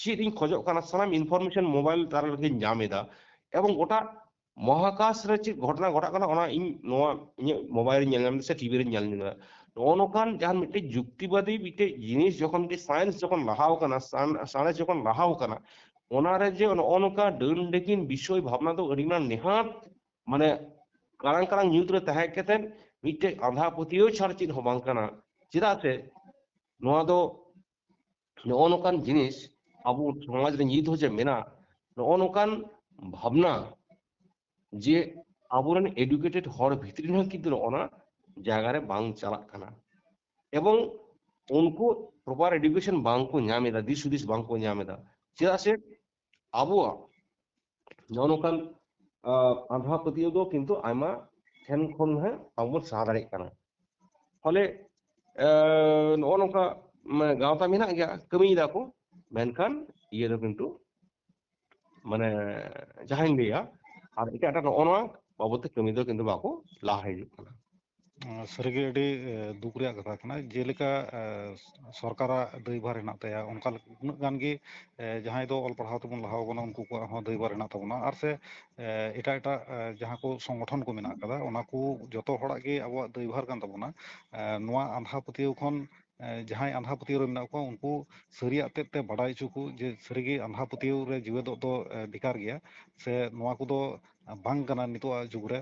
ᱪᱮᱫ ᱤᱧ ᱠᱷᱚᱡᱚᱜ ᱠᱟᱱᱟ ᱥᱟᱱᱟᱢ ᱤᱱᱯᱷᱚᱨᱢᱮᱥᱚᱱ ᱢᱳᱵᱟᱭᱤᱞ ᱛᱟᱞᱟ ᱨᱮᱜᱮᱧ ᱧᱟᱢ ᱮᱫᱟ᱾ ᱮᱵᱚᱝ ᱜᱚᱴᱟ ᱢᱚᱦᱟᱠᱟᱥ ᱨᱮ ᱪᱮᱫ ᱜᱷᱚᱴᱚᱱᱟ ᱜᱷᱚᱴᱟᱜ ᱠᱟᱱᱟ ᱚᱱᱟ ᱤᱧ ᱱᱚᱣᱟ ᱤᱧᱟᱹᱜ ᱢᱳᱵᱟᱭᱤᱞ ᱨᱤᱧ ᱧᱮᱞ ᱧᱟᱢ ᱮᱫᱟ ᱥᱮ ᱴᱤᱵᱷᱤ ᱨᱤᱧ ᱧᱮᱞ ᱧᱟᱢ ᱮᱫᱟ᱾ ᱱᱚᱜᱼᱚ ᱱᱚᱝᱠᱟᱱ ᱡᱟᱦᱟᱸ ᱢᱤᱫᱴᱮᱡ ᱡᱩᱠᱛᱤᱵᱟᱫᱤ ᱢᱤᱫᱴᱮᱡ ᱡᱤᱱᱤᱥ ᱡᱚᱠᱷᱚᱱ ᱢᱤᱫᱴᱮᱡ ᱥᱟᱭᱮᱱᱥ ᱡᱚᱠᱷᱚᱱ ᱞᱟᱦᱟᱣ ᱠᱟᱱᱟ, ᱥᱟᱱ-, ᱥᱟᱬᱮᱥ ᱡᱚᱠᱷᱚᱱ ᱞᱟᱦᱟᱣ ᱠᱟᱱᱟ, ᱚᱱᱟᱨᱮ ᱡᱮ ᱱᱚᱜᱼᱚ ᱱᱚᱝᱠᱟ ᱰᱟᱹᱱ ᱰᱟᱹᱠᱤᱱ ᱵᱤᱥᱚᱭ ᱵᱷᱟᱵᱽᱱᱟ ᱫᱚ ᱟᱹᱰᱤ ᱢᱟᱨᱟᱝ ᱱᱮᱦᱟᱛ ᱢᱟᱱᱮ ᱠᱟᱲᱟᱝ ᱠᱟᱲᱟᱝ ᱧᱩᱛ ᱨᱮ ᱛᱟᱦᱮᱸ ᱠᱟᱛᱮᱫ ᱢᱤᱫᱴᱮᱡ ᱟᱸᱫᱷᱟ ᱯᱟᱹᱛᱭᱟᱹᱣ ᱪᱷᱟᱲᱟ ᱪᱮᱫ ᱦᱚᱸ ᱵᱟᱝ ᱠᱟᱱᱟ᱾ ᱪᱮᱫᱟᱜ ᱥᱮ ᱱᱚᱣᱟ ᱫᱚ ᱱᱚᱜᱼᱚ ᱱᱚᱝᱠᱟᱱ ᱡᱤᱱᱤᱥ ᱟᱵᱚ ᱥᱚᱢᱟᱡᱽ ᱨᱮ ᱱᱤᱛ ᱦᱚᱸ ᱡᱮ ᱢᱮᱱᱟᱜ, ᱱᱚᱜᱼᱚ ᱱᱚᱝᱠᱟᱱ ᱵᱷᱟᱵᱽᱱᱟ ᱡᱮ ᱟᱵᱚᱨᱮᱱ ᱮᱰᱩᱠᱮᱴᱮᱰ ᱦᱚᱲ ᱵᱷᱤᱛᱨᱤ ᱨᱮᱦᱚᱸ ᱠᱤᱱᱛᱩ ᱱᱚᱜᱼᱚ ᱱᱟ ᱡᱟᱭᱜᱟ ᱨᱮ ᱵᱟᱝ ᱪᱟᱞᱟᱜ ᱠᱟᱱᱟ᱾ ᱮᱵᱚᱝ ᱩᱱᱠᱩ ᱯᱨᱚᱯᱟᱨ ᱮᱰᱩᱠᱮᱥᱚᱱ ᱵᱟᱝ ᱠᱚ ᱧᱟᱢ ᱮᱫᱟ, ᱫᱤᱥ ᱦᱩᱫᱤᱥ ᱵᱟᱝ ᱠᱚ ᱧᱟᱢ ᱮᱫᱟ᱾ ᱪᱮᱫᱟᱜ ᱥᱮ ᱟᱵᱚᱣᱟᱜ ᱱᱚᱜᱼᱚ ᱱᱚᱝᱠᱟᱱ, ᱟᱸ, ᱟᱸᱫᱷᱟ ᱯᱟᱹᱛᱭᱟᱹᱣ ᱫᱚ ᱠᱤᱱᱛᱩ ᱟᱭᱢᱟ ᱴᱷᱮᱱ ᱠᱷᱚᱱ ᱦᱟᱸᱜ ᱵᱟᱝᱵᱚᱱ ᱥᱟᱦᱟ ᱫᱟᱲᱮᱭᱟᱜ ᱠᱟᱱᱟ᱾ ᱯᱷᱚᱞᱮ, ᱟᱸ, ᱱᱚᱜᱼᱚ ᱱᱚᱝᱠᱟ, ᱢᱟᱱᱮ, ᱜᱟᱶᱛᱟ ᱢᱮᱱᱟᱜ ᱜᱮᱭᱟ, ᱠᱟᱹᱢᱤᱭᱮᱫᱟ ᱠᱚ, ᱢᱮᱱᱠᱷᱟᱱ ᱤᱭᱟᱹ ᱫᱚ ᱠᱤᱱᱛᱩ, ᱢᱟᱱᱮ, ᱡᱟᱦᱟᱸᱧ ᱞᱟᱹᱭᱟ, ᱟᱨ ᱮᱴᱟᱜ ᱮᱴᱟᱜ ᱱᱚᱜᱼᱚ ᱱᱚᱣᱟ ᱵᱟᱵᱚᱫ ᱛᱮ ᱠᱟᱹᱢᱤ ᱫᱚ ᱠᱤᱱᱛᱩ ᱵᱟᱠᱚ ᱞᱟᱦᱟ ᱦᱤᱡᱩᱜ ᱠᱟᱱᱟ᱾ ᱥᱟᱹᱨᱤᱜᱮ ᱟᱹᱰᱤ ᱫᱩᱠ ᱨᱮᱭᱟᱜ ᱠᱟᱛᱷᱟ ᱠᱟᱱᱟ᱾ ᱡᱮᱞᱮᱠᱟ ᱥᱚᱨᱠᱟᱨᱟᱜ ᱫᱟᱹᱭᱵᱷᱟᱨ ᱦᱮᱱᱟᱜ ᱛᱟᱭᱟ, ᱚᱱᱠᱟ ᱩᱱᱟᱹᱜ ᱜᱟᱱ ᱜᱮ ᱡᱟᱦᱟᱸᱭ ᱫᱚ ᱚᱞ ᱯᱟᱲᱦᱟᱣ ᱛᱮᱵᱚᱱ ᱞᱟᱦᱟ ᱟᱠᱟᱱᱟ, ᱩᱱᱠᱩ ᱠᱚᱣᱟᱜ ᱦᱚᱸ ᱫᱟᱹᱭᱵᱷᱟᱨ ᱦᱮᱱᱟᱜ ᱛᱟᱵᱚᱱᱟ᱾ ᱟᱨ ᱥᱮ ᱮᱴᱟᱜ ᱮᱴᱟᱜ ᱡᱟᱦᱟᱸ ᱠᱚ ᱥᱚᱝᱜᱚᱴᱷᱚᱱ ᱠᱚ ᱢᱮᱱᱟᱜ ᱟᱠᱟᱫᱟ, ᱚᱱᱟ ᱠᱚ ᱡᱚᱛᱚ ᱦᱚᱲᱟᱜ ᱜᱮ ᱟᱵᱚᱣᱟᱜ ᱫᱟᱹᱭᱵᱷᱟᱨ ᱠᱟᱱ ᱛᱟᱵᱚᱱᱟ᱾ ᱱᱚᱣᱟ ᱟᱸᱫᱷᱟ ᱯᱟᱹᱛᱭᱟᱹᱣ ᱠᱷᱚᱱ ᱡᱟᱦᱟᱸᱭ ᱟᱸᱫᱷᱟ ᱯᱟᱹᱛᱭᱟᱹᱣ ᱨᱮ ᱢᱮᱱᱟᱜ ᱠᱚᱣᱟ, ᱩᱱᱠᱩ ᱥᱟᱹᱨᱤᱭᱟᱜ ᱛᱮᱫ ᱛᱮ ᱵᱟᱰᱟᱭ ᱦᱚᱪᱚ ᱠᱚ ᱡᱮ ᱥᱟᱹᱨᱤᱜᱮ ᱟᱸᱫᱷᱟ ᱯᱟᱹᱛᱭᱟᱹᱣ ᱨᱮ ᱡᱤᱣᱮᱫᱚᱜ ᱫᱚ ᱵᱮᱠᱟᱨ ᱜᱮᱭᱟ, ᱥᱮ ᱱᱚᱣᱟ ᱠᱚᱫᱚ ᱵᱟᱝ ᱠᱟᱱᱟ ᱱᱤᱛᱚᱜᱟᱜ ᱡᱩᱜᱽ ᱨᱮ,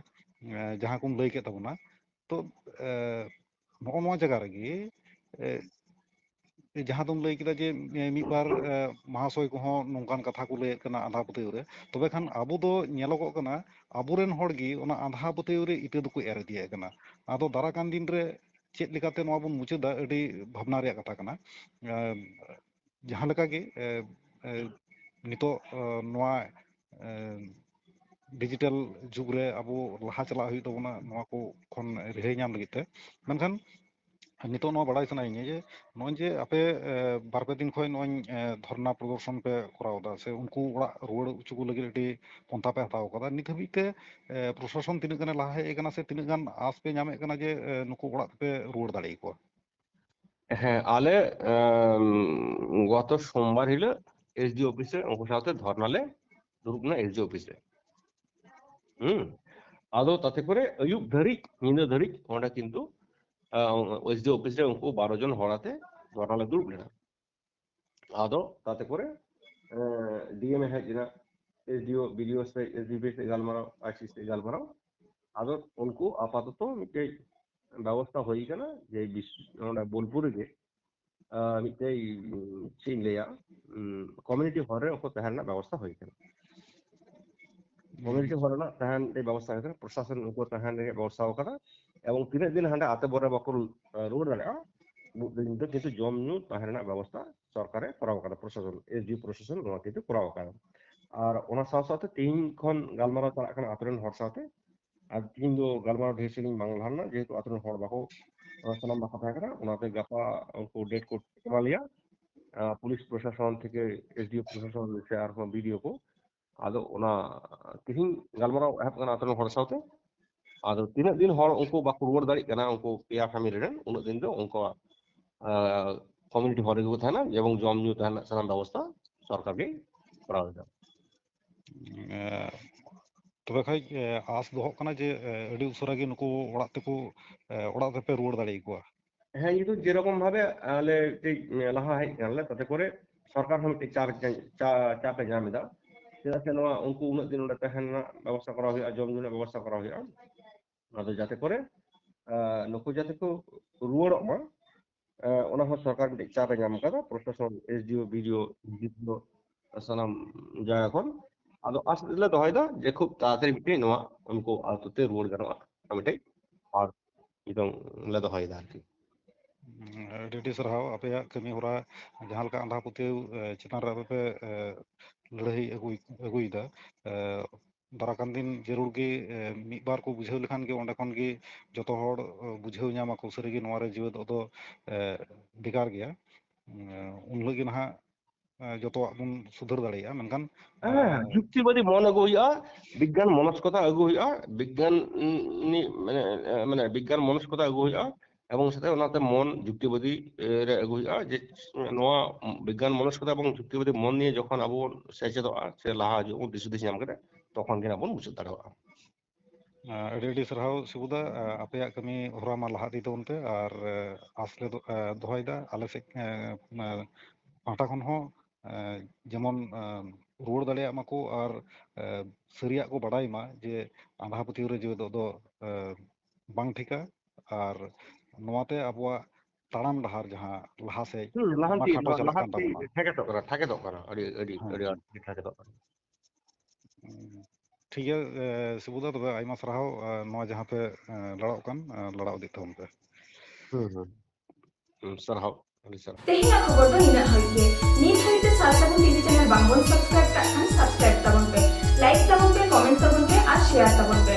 ᱡᱟᱦᱟᱸ ᱠᱚᱢ ᱞᱟᱹᱭ ᱠᱮᱫ ᱛᱟᱵᱚᱱᱟ᱾ ᱛᱚ ᱱᱚᱜᱼᱚ ᱱᱚᱣᱟ ᱡᱟᱭᱜᱟ ᱨᱮᱜᱮ ᱡᱟᱦᱟᱸ ᱫᱚᱢ ᱞᱟᱹᱭ ᱠᱮᱫᱟ ᱡᱮ ᱢᱤᱫ ᱵᱟᱨ ᱢᱟᱦᱟᱥᱚᱭ ᱠᱚᱦᱚᱸ ᱱᱚᱝᱠᱟᱱ ᱠᱟᱛᱷᱟ ᱠᱚ ᱞᱟᱹᱭᱮᱫ ᱠᱟᱱᱟ ᱟᱸᱫᱷᱟ ᱯᱟᱹᱛᱭᱟᱹᱣ ᱨᱮ, ᱛᱚᱵᱮ ᱠᱷᱟᱱ ᱟᱵᱚ ᱫᱚ ᱧᱮᱞᱚᱜᱚᱜ ᱠᱟᱱᱟ ᱟᱵᱚᱨᱮᱱ ᱦᱚᱲ ᱜᱮ ᱚᱱᱟ ᱟᱸᱫᱷᱟ ᱯᱟᱹᱛᱭᱟᱹᱣ ᱨᱮ ᱤᱛᱟᱹ ᱫᱚᱠᱚ ᱮᱨ ᱤᱫᱤᱭᱮᱫ ᱠᱟᱱᱟ᱾ ᱟᱫᱚ ᱫᱟᱨᱟ ᱠᱟᱱ ᱫᱤᱱ ᱨᱮ ᱪᱮᱫ ᱞᱮᱠᱟᱛᱮ ᱱᱚᱣᱟ ᱵᱚᱱ ᱢᱩᱪᱟᱹᱫᱟ, ᱟᱹᱰᱤ ᱵᱷᱟᱵᱽᱱᱟ ᱨᱮᱭᱟᱜ ᱠᱟᱛᱷᱟ ᱠᱟᱱᱟ᱾ ᱡᱟᱦᱟᱸ ᱞᱮᱠᱟ ᱜᱮ ᱱᱤᱛᱚᱜ ᱱᱚᱣᱟ ᱰᱤᱡᱤᱴᱟᱞ ᱡᱩᱜᱽ ᱨᱮ ᱟᱵᱚ ᱞᱟᱦᱟ ᱪᱟᱞᱟᱜ ᱦᱩᱭᱩᱜ ᱛᱟᱵᱚᱱᱟ, ᱱᱚᱣᱟ ᱠᱚ ᱠᱷᱚᱱ ᱨᱤᱦᱟᱹᱭ ᱧᱟᱢ ᱞᱟᱹᱜᱤᱫ ᱛᱮ᱾ ᱢᱮᱱᱠᱷᱟᱱ ᱱᱤᱛᱚᱜ ᱱᱚᱣᱟ ᱵᱟᱲᱟᱭ ᱥᱟᱱᱟᱭᱤᱧᱟ ᱡᱮ ᱱᱚᱜᱼᱚᱭ ᱡᱮ ᱟᱯᱮ ᱵᱟᱨ ᱯᱮ ᱫᱤᱱ ᱠᱷᱚᱱ ᱱᱚᱜᱼᱚᱭ ᱫᱷᱚᱨᱱᱟ ᱯᱨᱚᱫᱚᱨᱥᱚᱱ ᱯᱮ ᱠᱚᱨᱟᱣ ᱮᱫᱟ, ᱥᱮ ᱩᱱᱠᱩ ᱚᱲᱟᱜ ᱨᱩᱣᱟᱹᱲ ᱦᱚᱪᱚ ᱠᱚ ᱞᱟᱹᱜᱤᱫ ᱟᱹᱰᱤ ᱯᱚᱱᱛᱷᱟ ᱯᱮ ᱦᱟᱛᱟᱣ ᱟᱠᱟᱫᱟ, ᱱᱤᱛ ᱦᱟᱹᱵᱤᱡ ᱛᱮ ᱯᱨᱚᱥᱟᱥᱚᱱ ᱛᱤᱱᱟᱹᱜ ᱜᱟᱱᱮ ᱞᱟᱦᱟ ᱦᱮᱡ ᱟᱠᱟᱱᱟ, ᱥᱮ ᱛᱤᱱᱟᱹᱜ ᱜᱟᱱ ᱟᱸᱥ ᱯᱮ ᱧᱟᱢᱮᱫ ᱠᱟᱱᱟ ᱡᱮ ᱱᱩᱠᱩ ᱚᱲᱟᱜ ᱛᱮᱯᱮ ᱨᱩᱣᱟᱹᱲ ᱫᱟᱲᱮ ᱟᱠᱚᱣᱟ? ᱦᱮᱸ, ᱟᱞᱮ ᱜᱚᱛᱚ ᱥᱳᱢᱵᱟᱨ ᱦᱤᱞᱳᱜ ᱮᱥ ᱰᱤ ᱚᱯᱷᱤᱥ ᱨᱮ ᱩᱱᱠᱩ ᱥᱟᱶᱛᱮ ᱫᱷᱚᱨᱱᱟ ᱞᱮ ᱫᱩᱲᱩᱵ ᱮᱱᱟ ᱮᱥ ᱰᱤ ᱚᱯᱷᱤᱥ ᱨᱮ᱾ ᱦᱩᱸ᱾ ᱟᱫᱚ ᱛᱟᱛᱮ ᱠᱚᱨᱮ ᱟᱹᱭᱩᱵ ᱫᱷᱟᱹᱨᱤᱡ, ᱧᱤᱫᱟᱹ ᱫᱷᱟᱹᱨᱤᱡ ᱚᱸᱰᱮ ᱠᱤᱱᱛᱩ ᱮᱥ ᱰᱤ ᱚᱯᱷᱤᱥ ᱨᱮ ᱩᱱᱠᱩ ᱵᱟᱨᱚ ᱡᱚᱱ ᱦᱚᱲ ᱟᱛᱮ ᱫᱷᱚᱨᱱᱟ ᱞᱮ ᱫᱩᱲᱩᱵ ᱞᱮᱱᱟ᱾ ᱟᱫᱚ ᱛᱟᱛᱮ ᱠᱚᱨᱮ ᱰᱤ ᱮᱢ ᱮ ᱦᱮᱡ ᱮᱱᱟ, ᱮᱥ ᱰᱤ ᱳ, ᱵᱤ ᱰᱤ ᱳ ᱥᱮ ᱮᱥ ᱰᱤ ᱯᱤ ᱥᱮ ᱜᱟᱞᱢᱟᱨᱟᱣ, ᱟᱭ ᱥᱤ ᱥᱮ ᱜᱟᱞᱢᱟᱨᱟᱣ᱾ ᱟᱫᱚ ᱩᱱᱠᱩ ᱟᱯᱟᱛᱚᱛᱚ ᱢᱤᱫᱴᱮᱡ ᱵᱮᱵᱚᱥᱛᱷᱟ ᱦᱩᱭ ᱠᱟᱱᱟ ᱡᱮ ᱱᱚᱰᱮ ᱵᱳᱞᱯᱩᱨ ᱨᱮᱜᱮ ᱢᱤᱫᱴᱮᱡ ᱪᱮᱫ ᱤᱧ ᱞᱟᱹᱭᱟ, ᱠᱚᱢᱤᱭᱩᱱᱤᱴᱤ ᱦᱚᱞ ᱨᱮ ᱩᱱᱠᱩ ᱛᱟᱦᱮᱸ ᱨᱮᱱᱟᱜ ᱵᱮᱵᱚᱥᱛᱷᱟ ᱦᱩᱭ ᱠᱟᱱᱟ᱾ ᱠᱚᱢᱤᱭᱩᱱᱤᱴᱤ ᱦᱚᱞ ᱨᱮᱱᱟᱜ ᱛᱟᱦᱮᱸ ᱨᱮᱱᱟᱜ ᱵᱮᱵᱚᱥᱛᱷᱟ ᱦᱩᱭ ᱠᱟᱱᱟ, ᱯᱨᱚᱥᱟᱥᱚᱱ ᱩᱱᱠᱩ ᱛᱟᱦᱮᱸ ᱨᱮᱱᱟᱜ ᱵᱮᱵᱚᱥᱛᱷᱟ ᱟᱠᱟᱫᱟ᱾ ᱮᱵᱚᱝ ᱛᱤᱱᱟᱹᱜ ᱫᱤᱱ ᱦᱟᱸᱰᱮ ᱟᱛᱳ ᱵᱚᱨᱮ ᱵᱟᱠᱚ ᱨᱩᱣᱟᱹᱲ ᱫᱟᱲᱮᱭᱟᱜᱼᱟ, ᱩᱱᱟᱹᱜ ᱫᱤᱱ ᱫᱚ ᱠᱤᱱᱛᱩ ᱡᱚᱢ ᱧᱩ ᱛᱟᱦᱮᱸ ᱨᱮᱱᱟᱜ ᱵᱮᱵᱚᱥᱛᱷᱟ ᱥᱚᱨᱠᱟᱨᱮ ᱠᱚᱨᱟᱣ ᱟᱠᱟᱫᱟ, ᱯᱨᱚᱥᱟᱥᱚᱱ, ᱮᱥ ᱰᱤ ᱳ ᱯᱨᱚᱥᱟᱥᱚᱱ ᱱᱚᱣᱟ ᱠᱤᱱᱛᱩ ᱠᱚᱨᱟᱣ ᱟᱠᱟᱫᱟ᱾ ᱟᱨ ᱚᱱᱟ ᱥᱟᱶ ᱥᱟᱶᱛᱮ ᱛᱮᱦᱤᱧ ᱠᱷᱚᱱ ᱜᱟᱞᱢᱟᱨᱟᱣ ᱪᱟᱞᱟᱜ ᱠᱟᱱᱟ ᱟᱛᱳ ᱨᱮᱱ ᱦᱚᱲ ᱥᱟᱶᱛᱮ᱾ ᱟᱨ ᱛᱮᱦᱤᱧ ᱫᱚ ᱜᱟᱞᱢᱟᱨᱟᱣ ᱰᱷᱮᱨ ᱥᱟᱺᱜᱤᱧ ᱵᱟᱝ ᱞᱟᱦᱟ ᱞᱮᱱᱟ, ᱡᱮᱦᱮᱛᱩ ᱟᱛᱳ ᱨᱮᱱ ᱦᱚᱲ ᱵᱟᱠᱚ, ᱥᱟᱱᱟᱢ ᱵᱟᱠᱚ ᱛᱟᱦᱮᱸ ᱠᱟᱱᱟ, ᱚᱱᱟᱛᱮ ᱜᱟᱯᱟ ᱩᱱᱠᱩ ᱰᱮᱴ ᱠᱚ ᱮᱢᱟ ᱞᱮᱭᱟ᱾ ᱯᱩᱞᱤᱥ ᱯᱨᱚᱥᱟᱥᱚᱱ ᱛᱷᱮᱠᱮ ᱮᱥ ᱰᱤ ᱳ ᱯᱨᱚᱥᱟᱥᱚᱱ ᱥᱮ ᱟᱨᱦᱚᱸ ᱵᱤ ᱰᱤ ᱳ ᱠᱚ᱾ ᱟᱫᱚ ᱚᱱᱟ ᱛᱮᱦᱤᱧ ᱜᱟᱞᱢᱟᱨᱟᱣ ᱮᱦᱚᱵ ᱠᱟᱱᱟ ᱟᱛᱳ ᱨᱮᱱ ᱦᱚᱲ ᱥᱟᱶᱛᱮ᱾ ᱟᱫᱚ ᱛᱤᱱᱟᱹᱜ ᱫᱤᱱ ᱦᱚᱲ ᱩᱱᱠᱩ ᱵᱟᱠᱚ ᱨᱩᱣᱟᱹᱲ ᱫᱟᱲᱮᱭᱟᱜ ᱠᱟᱱᱟ, ᱩᱱᱠᱩ ᱯᱮᱭᱟ ᱯᱷᱮᱢᱤᱞᱤ ᱨᱮᱱ, ᱩᱱᱟᱹᱜ ᱫᱤᱱ ᱫᱚ ᱩᱱᱠᱩᱣᱟᱜ ᱠᱚᱢᱤᱭᱩᱱᱤᱴᱤ ᱦᱚᱞ ᱨᱮᱜᱮ ᱠᱚ ᱛᱟᱦᱮᱱᱟ ᱮᱵᱚᱝ ᱡᱚᱢ ᱧᱩ ᱛᱟᱦᱮᱱ ᱨᱮᱱᱟᱜ ᱥᱟᱱᱟᱢ ᱵᱮᱵᱚᱥᱛᱷᱟ ᱥᱚᱨᱠᱟᱨ ᱜᱮ ᱠᱚᱨᱟᱣ ᱮᱫᱟ᱾ ᱛᱚᱵᱮ ᱠᱷᱟᱡ ᱟᱥ ᱫᱚᱦᱚᱜ ᱠᱟᱱᱟ ᱡᱮ ᱟᱹᱰᱤ ᱩᱥᱟᱹᱨᱟ ᱜᱮ ᱱᱩᱠᱩ ᱚᱲᱟᱜ ᱛᱮᱠᱚ ᱚᱲᱟᱜ ᱛᱮᱯᱮ ᱨᱩᱣᱟᱹᱲ ᱫᱟᱲᱮ ᱟᱠᱚᱣᱟ᱾ ᱦᱮᱸ, ᱤᱧ ᱫᱚ ᱡᱮᱨᱚᱠᱚᱢ ᱵᱷᱟᱵᱮ ᱟᱞᱮ ᱢᱤᱫᱴᱤᱡ ᱞᱟᱦᱟ ᱦᱮᱡ ᱠᱟᱱᱟᱞᱮ, ᱛᱟᱛᱮ ᱠᱚᱨᱮ ᱥᱚᱨᱠᱟᱨ ᱦᱚᱸ ᱢᱤᱫᱴᱤᱡ ᱪᱟᱯ ᱪᱟᱯ ᱮ ᱧᱟᱢ ᱮᱫᱟ᱾ ᱪᱮᱫᱟᱜ ᱥᱮ ᱱᱚᱣᱟ ᱩᱱᱠᱩ ᱩᱱᱟᱹᱜ ᱫᱤᱱ ᱚᱸᱰᱮ ᱛᱟᱦᱮᱱ ᱨᱮᱱᱟᱜ ᱵᱮᱵᱚᱥᱛᱷᱟ ᱠᱚᱨᱟᱣ ᱦᱩᱭᱩᱜᱼᱟ, ᱡᱚᱢ ᱧᱩ ᱨᱮᱱᱟᱜ ᱵᱮᱵᱚᱥᱛᱷᱟ ᱠᱚᱨᱟᱣ ᱦᱩᱭᱩᱜᱼᱟ᱾ ᱟᱫᱚ ᱡᱟᱛᱮ ᱠᱚᱨᱮ ᱱᱩᱠᱩ ᱡᱟᱛᱮ ᱠᱚ ᱨᱩᱣᱟᱹᱲᱚᱜ ᱢᱟ, ᱚᱱᱟ ᱦᱚᱸ ᱥᱚᱨᱠᱟᱨ ᱢᱤᱫᱴᱤᱡ ᱪᱟᱯ ᱮ ᱧᱟᱢ ᱠᱟᱫᱟ, ᱯᱨᱚᱥᱟᱥᱚᱱ, ᱮᱥ ᱰᱤ ᱳ, ᱵᱤ ᱰᱤ ᱳ, ᱰᱤ ᱯᱤ ᱳ, ᱥᱟᱱᱟᱢ ᱡᱟᱭᱜᱟ ᱠᱷᱚᱱ᱾ ᱟᱫᱚ ᱟᱥ ᱞᱮ ᱫᱚᱦᱚᱭᱮᱫᱟ ᱡᱮ ᱠᱷᱩᱵ ᱛᱟᱲᱟᱛᱟᱲᱤ ᱢᱤᱫᱴᱤᱡ ᱱᱚᱣᱟ ᱩᱱᱠᱩ ᱟᱛᱳ ᱛᱮ ᱨᱩᱣᱟᱹᱲ ᱜᱟᱱᱚᱜᱼᱟ, ᱢᱤᱫᱴᱤᱡ ᱟᱨ ᱱᱤᱛᱚᱝ ᱞᱮ ᱫᱚᱦᱚᱭᱮᱫᱟ ᱟᱨᱠᱤ᱾ ᱟᱹᱰᱤ ᱟᱹᱰᱤ ᱥᱟᱨᱦᱟᱣ ᱟᱯᱮᱭᱟᱜ ᱠᱟᱹᱢᱤ ᱦᱚᱨᱟ, ᱡᱟᱦᱟᱸ ᱞᱮᱠᱟ ᱟᱸᱫᱷᱟ ᱯᱟᱹᱛᱭᱟᱹᱣ ᱪᱮᱛᱟᱱ ᱨᱮ ᱟᱯᱮ ᱯᱮ ᱞᱟᱹᱲᱦᱟᱹᱭ ᱟᱹᱜᱩᱭ ᱟᱹᱜᱩᱭᱮᱫᱟ᱾ ᱫᱟᱨᱟ ᱠᱟᱱ ᱫᱤᱱ ᱡᱟᱹᱨᱩᱲ ᱜᱮ ᱢᱤᱫ ᱵᱟᱨ ᱠᱚ ᱵᱩᱡᱷᱟᱹᱣ ᱞᱮᱠᱷᱟᱱ ᱜᱮ ᱚᱸᱰᱮ ᱠᱷᱚᱱ ᱜᱮ ᱡᱚᱛᱚ ᱦᱚᱲ ᱵᱩᱡᱷᱟᱹᱣ ᱧᱟᱢ ᱟᱠᱚ ᱥᱟᱹᱨᱤ ᱜᱮ ᱱᱚᱣᱟ ᱨᱮ ᱡᱤᱣᱮᱫᱚᱜ ᱫᱚ ᱵᱮᱠᱟᱨ ᱜᱮᱭᱟ᱾ ᱩᱱ ᱦᱤᱞᱳᱜ ᱜᱮ ᱱᱟᱦᱟᱜ ᱡᱚᱛᱚᱣᱟᱜ ᱵᱚᱱ ᱥᱩᱫᱷᱟᱹᱨ ᱫᱟᱲᱮᱭᱟᱜᱼᱟ᱾ ᱢᱮᱱᱠᱷᱟᱱ ᱦᱮᱸ, ᱡᱩᱠᱛᱤᱵᱟᱫᱤ ᱢᱚᱱ ᱟᱹᱜᱩ ᱦᱩᱭᱩᱜᱼᱟ, ᱵᱤᱜᱽᱜᱟᱱ ᱢᱚᱱᱚᱥᱠᱚᱛᱟ ᱟᱹᱜᱩ ᱦᱩᱭᱩᱜᱼᱟ, ᱵᱤᱜᱽᱜᱟᱱ ᱢᱟᱱᱮ ᱢᱟᱱᱮ ᱵᱤᱜᱽᱜᱟᱱ ᱢᱚᱱᱚᱥᱠᱚᱛᱟ ᱟᱹᱜᱩ ᱦᱩᱭᱩᱜᱼᱟ, ᱮᱵᱚᱝ ᱥᱟᱛᱮ ᱚᱱᱟᱛᱮ ᱢᱚᱱ ᱡᱩᱠᱛᱤᱵᱟᱫᱤ ᱨᱮ ᱟᱹᱜᱩ ᱦᱩᱭᱩᱜᱼᱟ᱾ ᱡᱮ ᱱᱚᱣᱟ ᱵᱤᱜᱽᱜᱟᱱ ᱢᱚᱱᱚᱥᱠᱚᱛᱟ ᱮᱵᱚᱝ ᱡᱩᱠᱛᱤᱵᱟᱫᱤ ᱢᱚᱱ ᱱᱤᱭᱮ ᱡᱚᱠᱷᱚᱱ ᱟᱵᱚ ᱵᱚᱱ ᱥᱮᱪᱮᱫᱚᱜᱼᱟ ᱥᱮ ᱞᱟᱦᱟ ᱦᱤᱡᱩᱜ ᱵᱚᱱ ᱫᱤᱥ ᱦᱩᱫᱤᱥ ᱧᱟᱢ ᱠᱟᱛᱮ, ᱛᱚᱠᱷᱚᱱ ᱜᱮ ᱱᱟᱜ ᱵᱚᱱ ᱢᱩᱪᱟᱹᱫ ᱫᱟᱲᱮᱭᱟᱜᱼᱟ᱾ ᱟᱹᱰᱤ ᱟᱹᱰᱤ ᱥᱟᱨᱦᱟᱣ ᱥᱤᱵᱩᱫᱟ, ᱟᱯᱮᱭᱟᱜ ᱠᱟᱹᱢᱤ ᱦᱚᱨᱟ ᱢᱟ ᱞᱟᱦᱟ ᱤᱫᱤ ᱛᱟᱵᱚᱱ ᱯᱮ, ᱟᱨ ᱟᱥ ᱞᱮ ᱫᱚᱦᱚᱭᱮᱫᱟ ᱟᱞᱮ ᱥᱮᱫ ᱯᱟᱦᱴᱟ ᱠᱷᱚᱱ ᱦᱚᱸ ᱡᱮᱢᱚᱱ ᱨᱩᱣᱟᱹᱲ ᱫᱟᱲᱮᱭᱟᱜ ᱢᱟᱠᱚ ᱟᱨ ᱥᱟᱹᱨᱤᱭᱟᱜ ᱠᱚ ᱵᱟᱰᱟᱭ ᱢᱟ ᱡᱮ ᱟᱸᱫᱷᱟ ᱯᱟᱹᱛᱭᱟᱹᱣ ᱨᱮ ᱡᱤᱣᱮᱫᱚᱜ ᱫᱚ ᱵᱟᱝ ᱴᱷᱤᱠᱟ, ᱟᱨ ᱱᱚᱣᱟᱛᱮ ᱟᱵᱚᱣᱟᱜ ᱛᱟᱲᱟᱢ ᱰᱟᱦᱟᱨ ᱡᱟᱦᱟᱸ ᱞᱟᱦᱟ ᱥᱮᱫ ᱦᱩᱸ, ᱚᱱᱟ ᱞᱟᱦᱟᱱᱛᱤ, ᱠᱷᱟᱴᱚ ᱱᱚᱣᱟ ᱪᱟᱞᱟᱜ ᱠᱟᱱ ᱞᱟᱦᱟᱱᱛᱤ ᱛᱟᱵᱚᱱᱟ᱾ ᱴᱷᱮᱠᱮᱫᱚᱜ ᱠᱟᱱᱟ, ᱴᱷᱮᱠᱮᱫᱚᱜ ᱠᱟᱱᱟ, ᱟᱹᱰᱤ, ᱟᱹᱰᱤ, ᱦᱮᱸ, ᱟᱹᱰᱤ ᱦᱮᱸ᱾ ᱟᱸᱴ ᱴᱷᱮᱠᱮᱫᱚᱜ ᱠᱟᱱᱟ᱾ ᱴᱷᱤᱠ ᱜᱮᱭᱟ, ᱮ, ᱥᱤᱵᱩᱫᱟ, ᱛᱚᱵᱮ ᱟᱭᱢᱟ ᱥᱟᱨᱦᱟᱣ, ᱮ, ᱱᱚᱣᱟ ᱡᱟᱦᱟᱸ ᱯᱮ, ᱮ, ᱞᱟᱲᱟᱣᱜ ᱠᱟᱱ, ᱮ, ᱞᱟᱲᱟᱣ ᱤᱫᱤᱜ ᱛᱟᱵᱚᱱ ᱯᱮ᱾ ᱦᱩᱸ, ᱦᱩᱸ᱾ ᱦᱩᱸ, ᱥᱟᱨᱦᱟᱣ, ᱟᱹᱰᱤ ᱥᱟᱨᱦᱟᱣ᱾ ᱛᱮᱦᱮᱧᱟᱜ ᱠᱷᱚᱵᱚᱨ ᱫᱚ ᱱᱤᱱᱟᱹᱜ ᱦᱟᱹᱵᱤᱡ ᱜᱮ᱾ ᱱᱤᱛ ᱦᱟᱹᱵᱤᱡ ᱛᱮ ᱥᱟᱨ ᱥᱟᱹᱜᱩᱱ ᱴᱤᱵᱷᱤ ᱪᱮᱱᱮᱞ ᱵᱟᱝᱵᱚᱱ ᱥᱟᱵᱥᱠᱨᱟᱭᱤᱵ ᱠᱟᱜ ᱠᱷᱟᱱ ᱥᱟᱵᱥᱠᱨᱟᱭᱤᱵ ᱛᱟᱵᱚᱱ ᱯᱮ, ᱞᱟᱭᱤᱠ ᱛᱟᱵᱚᱱ ᱯᱮ, ᱠᱚᱢᱮᱱᱴ ᱛᱟᱵᱚᱱ ᱯᱮ ᱟᱨ ᱥᱮᱭᱟᱨ ᱛᱟᱵᱚᱱ ᱯᱮ᱾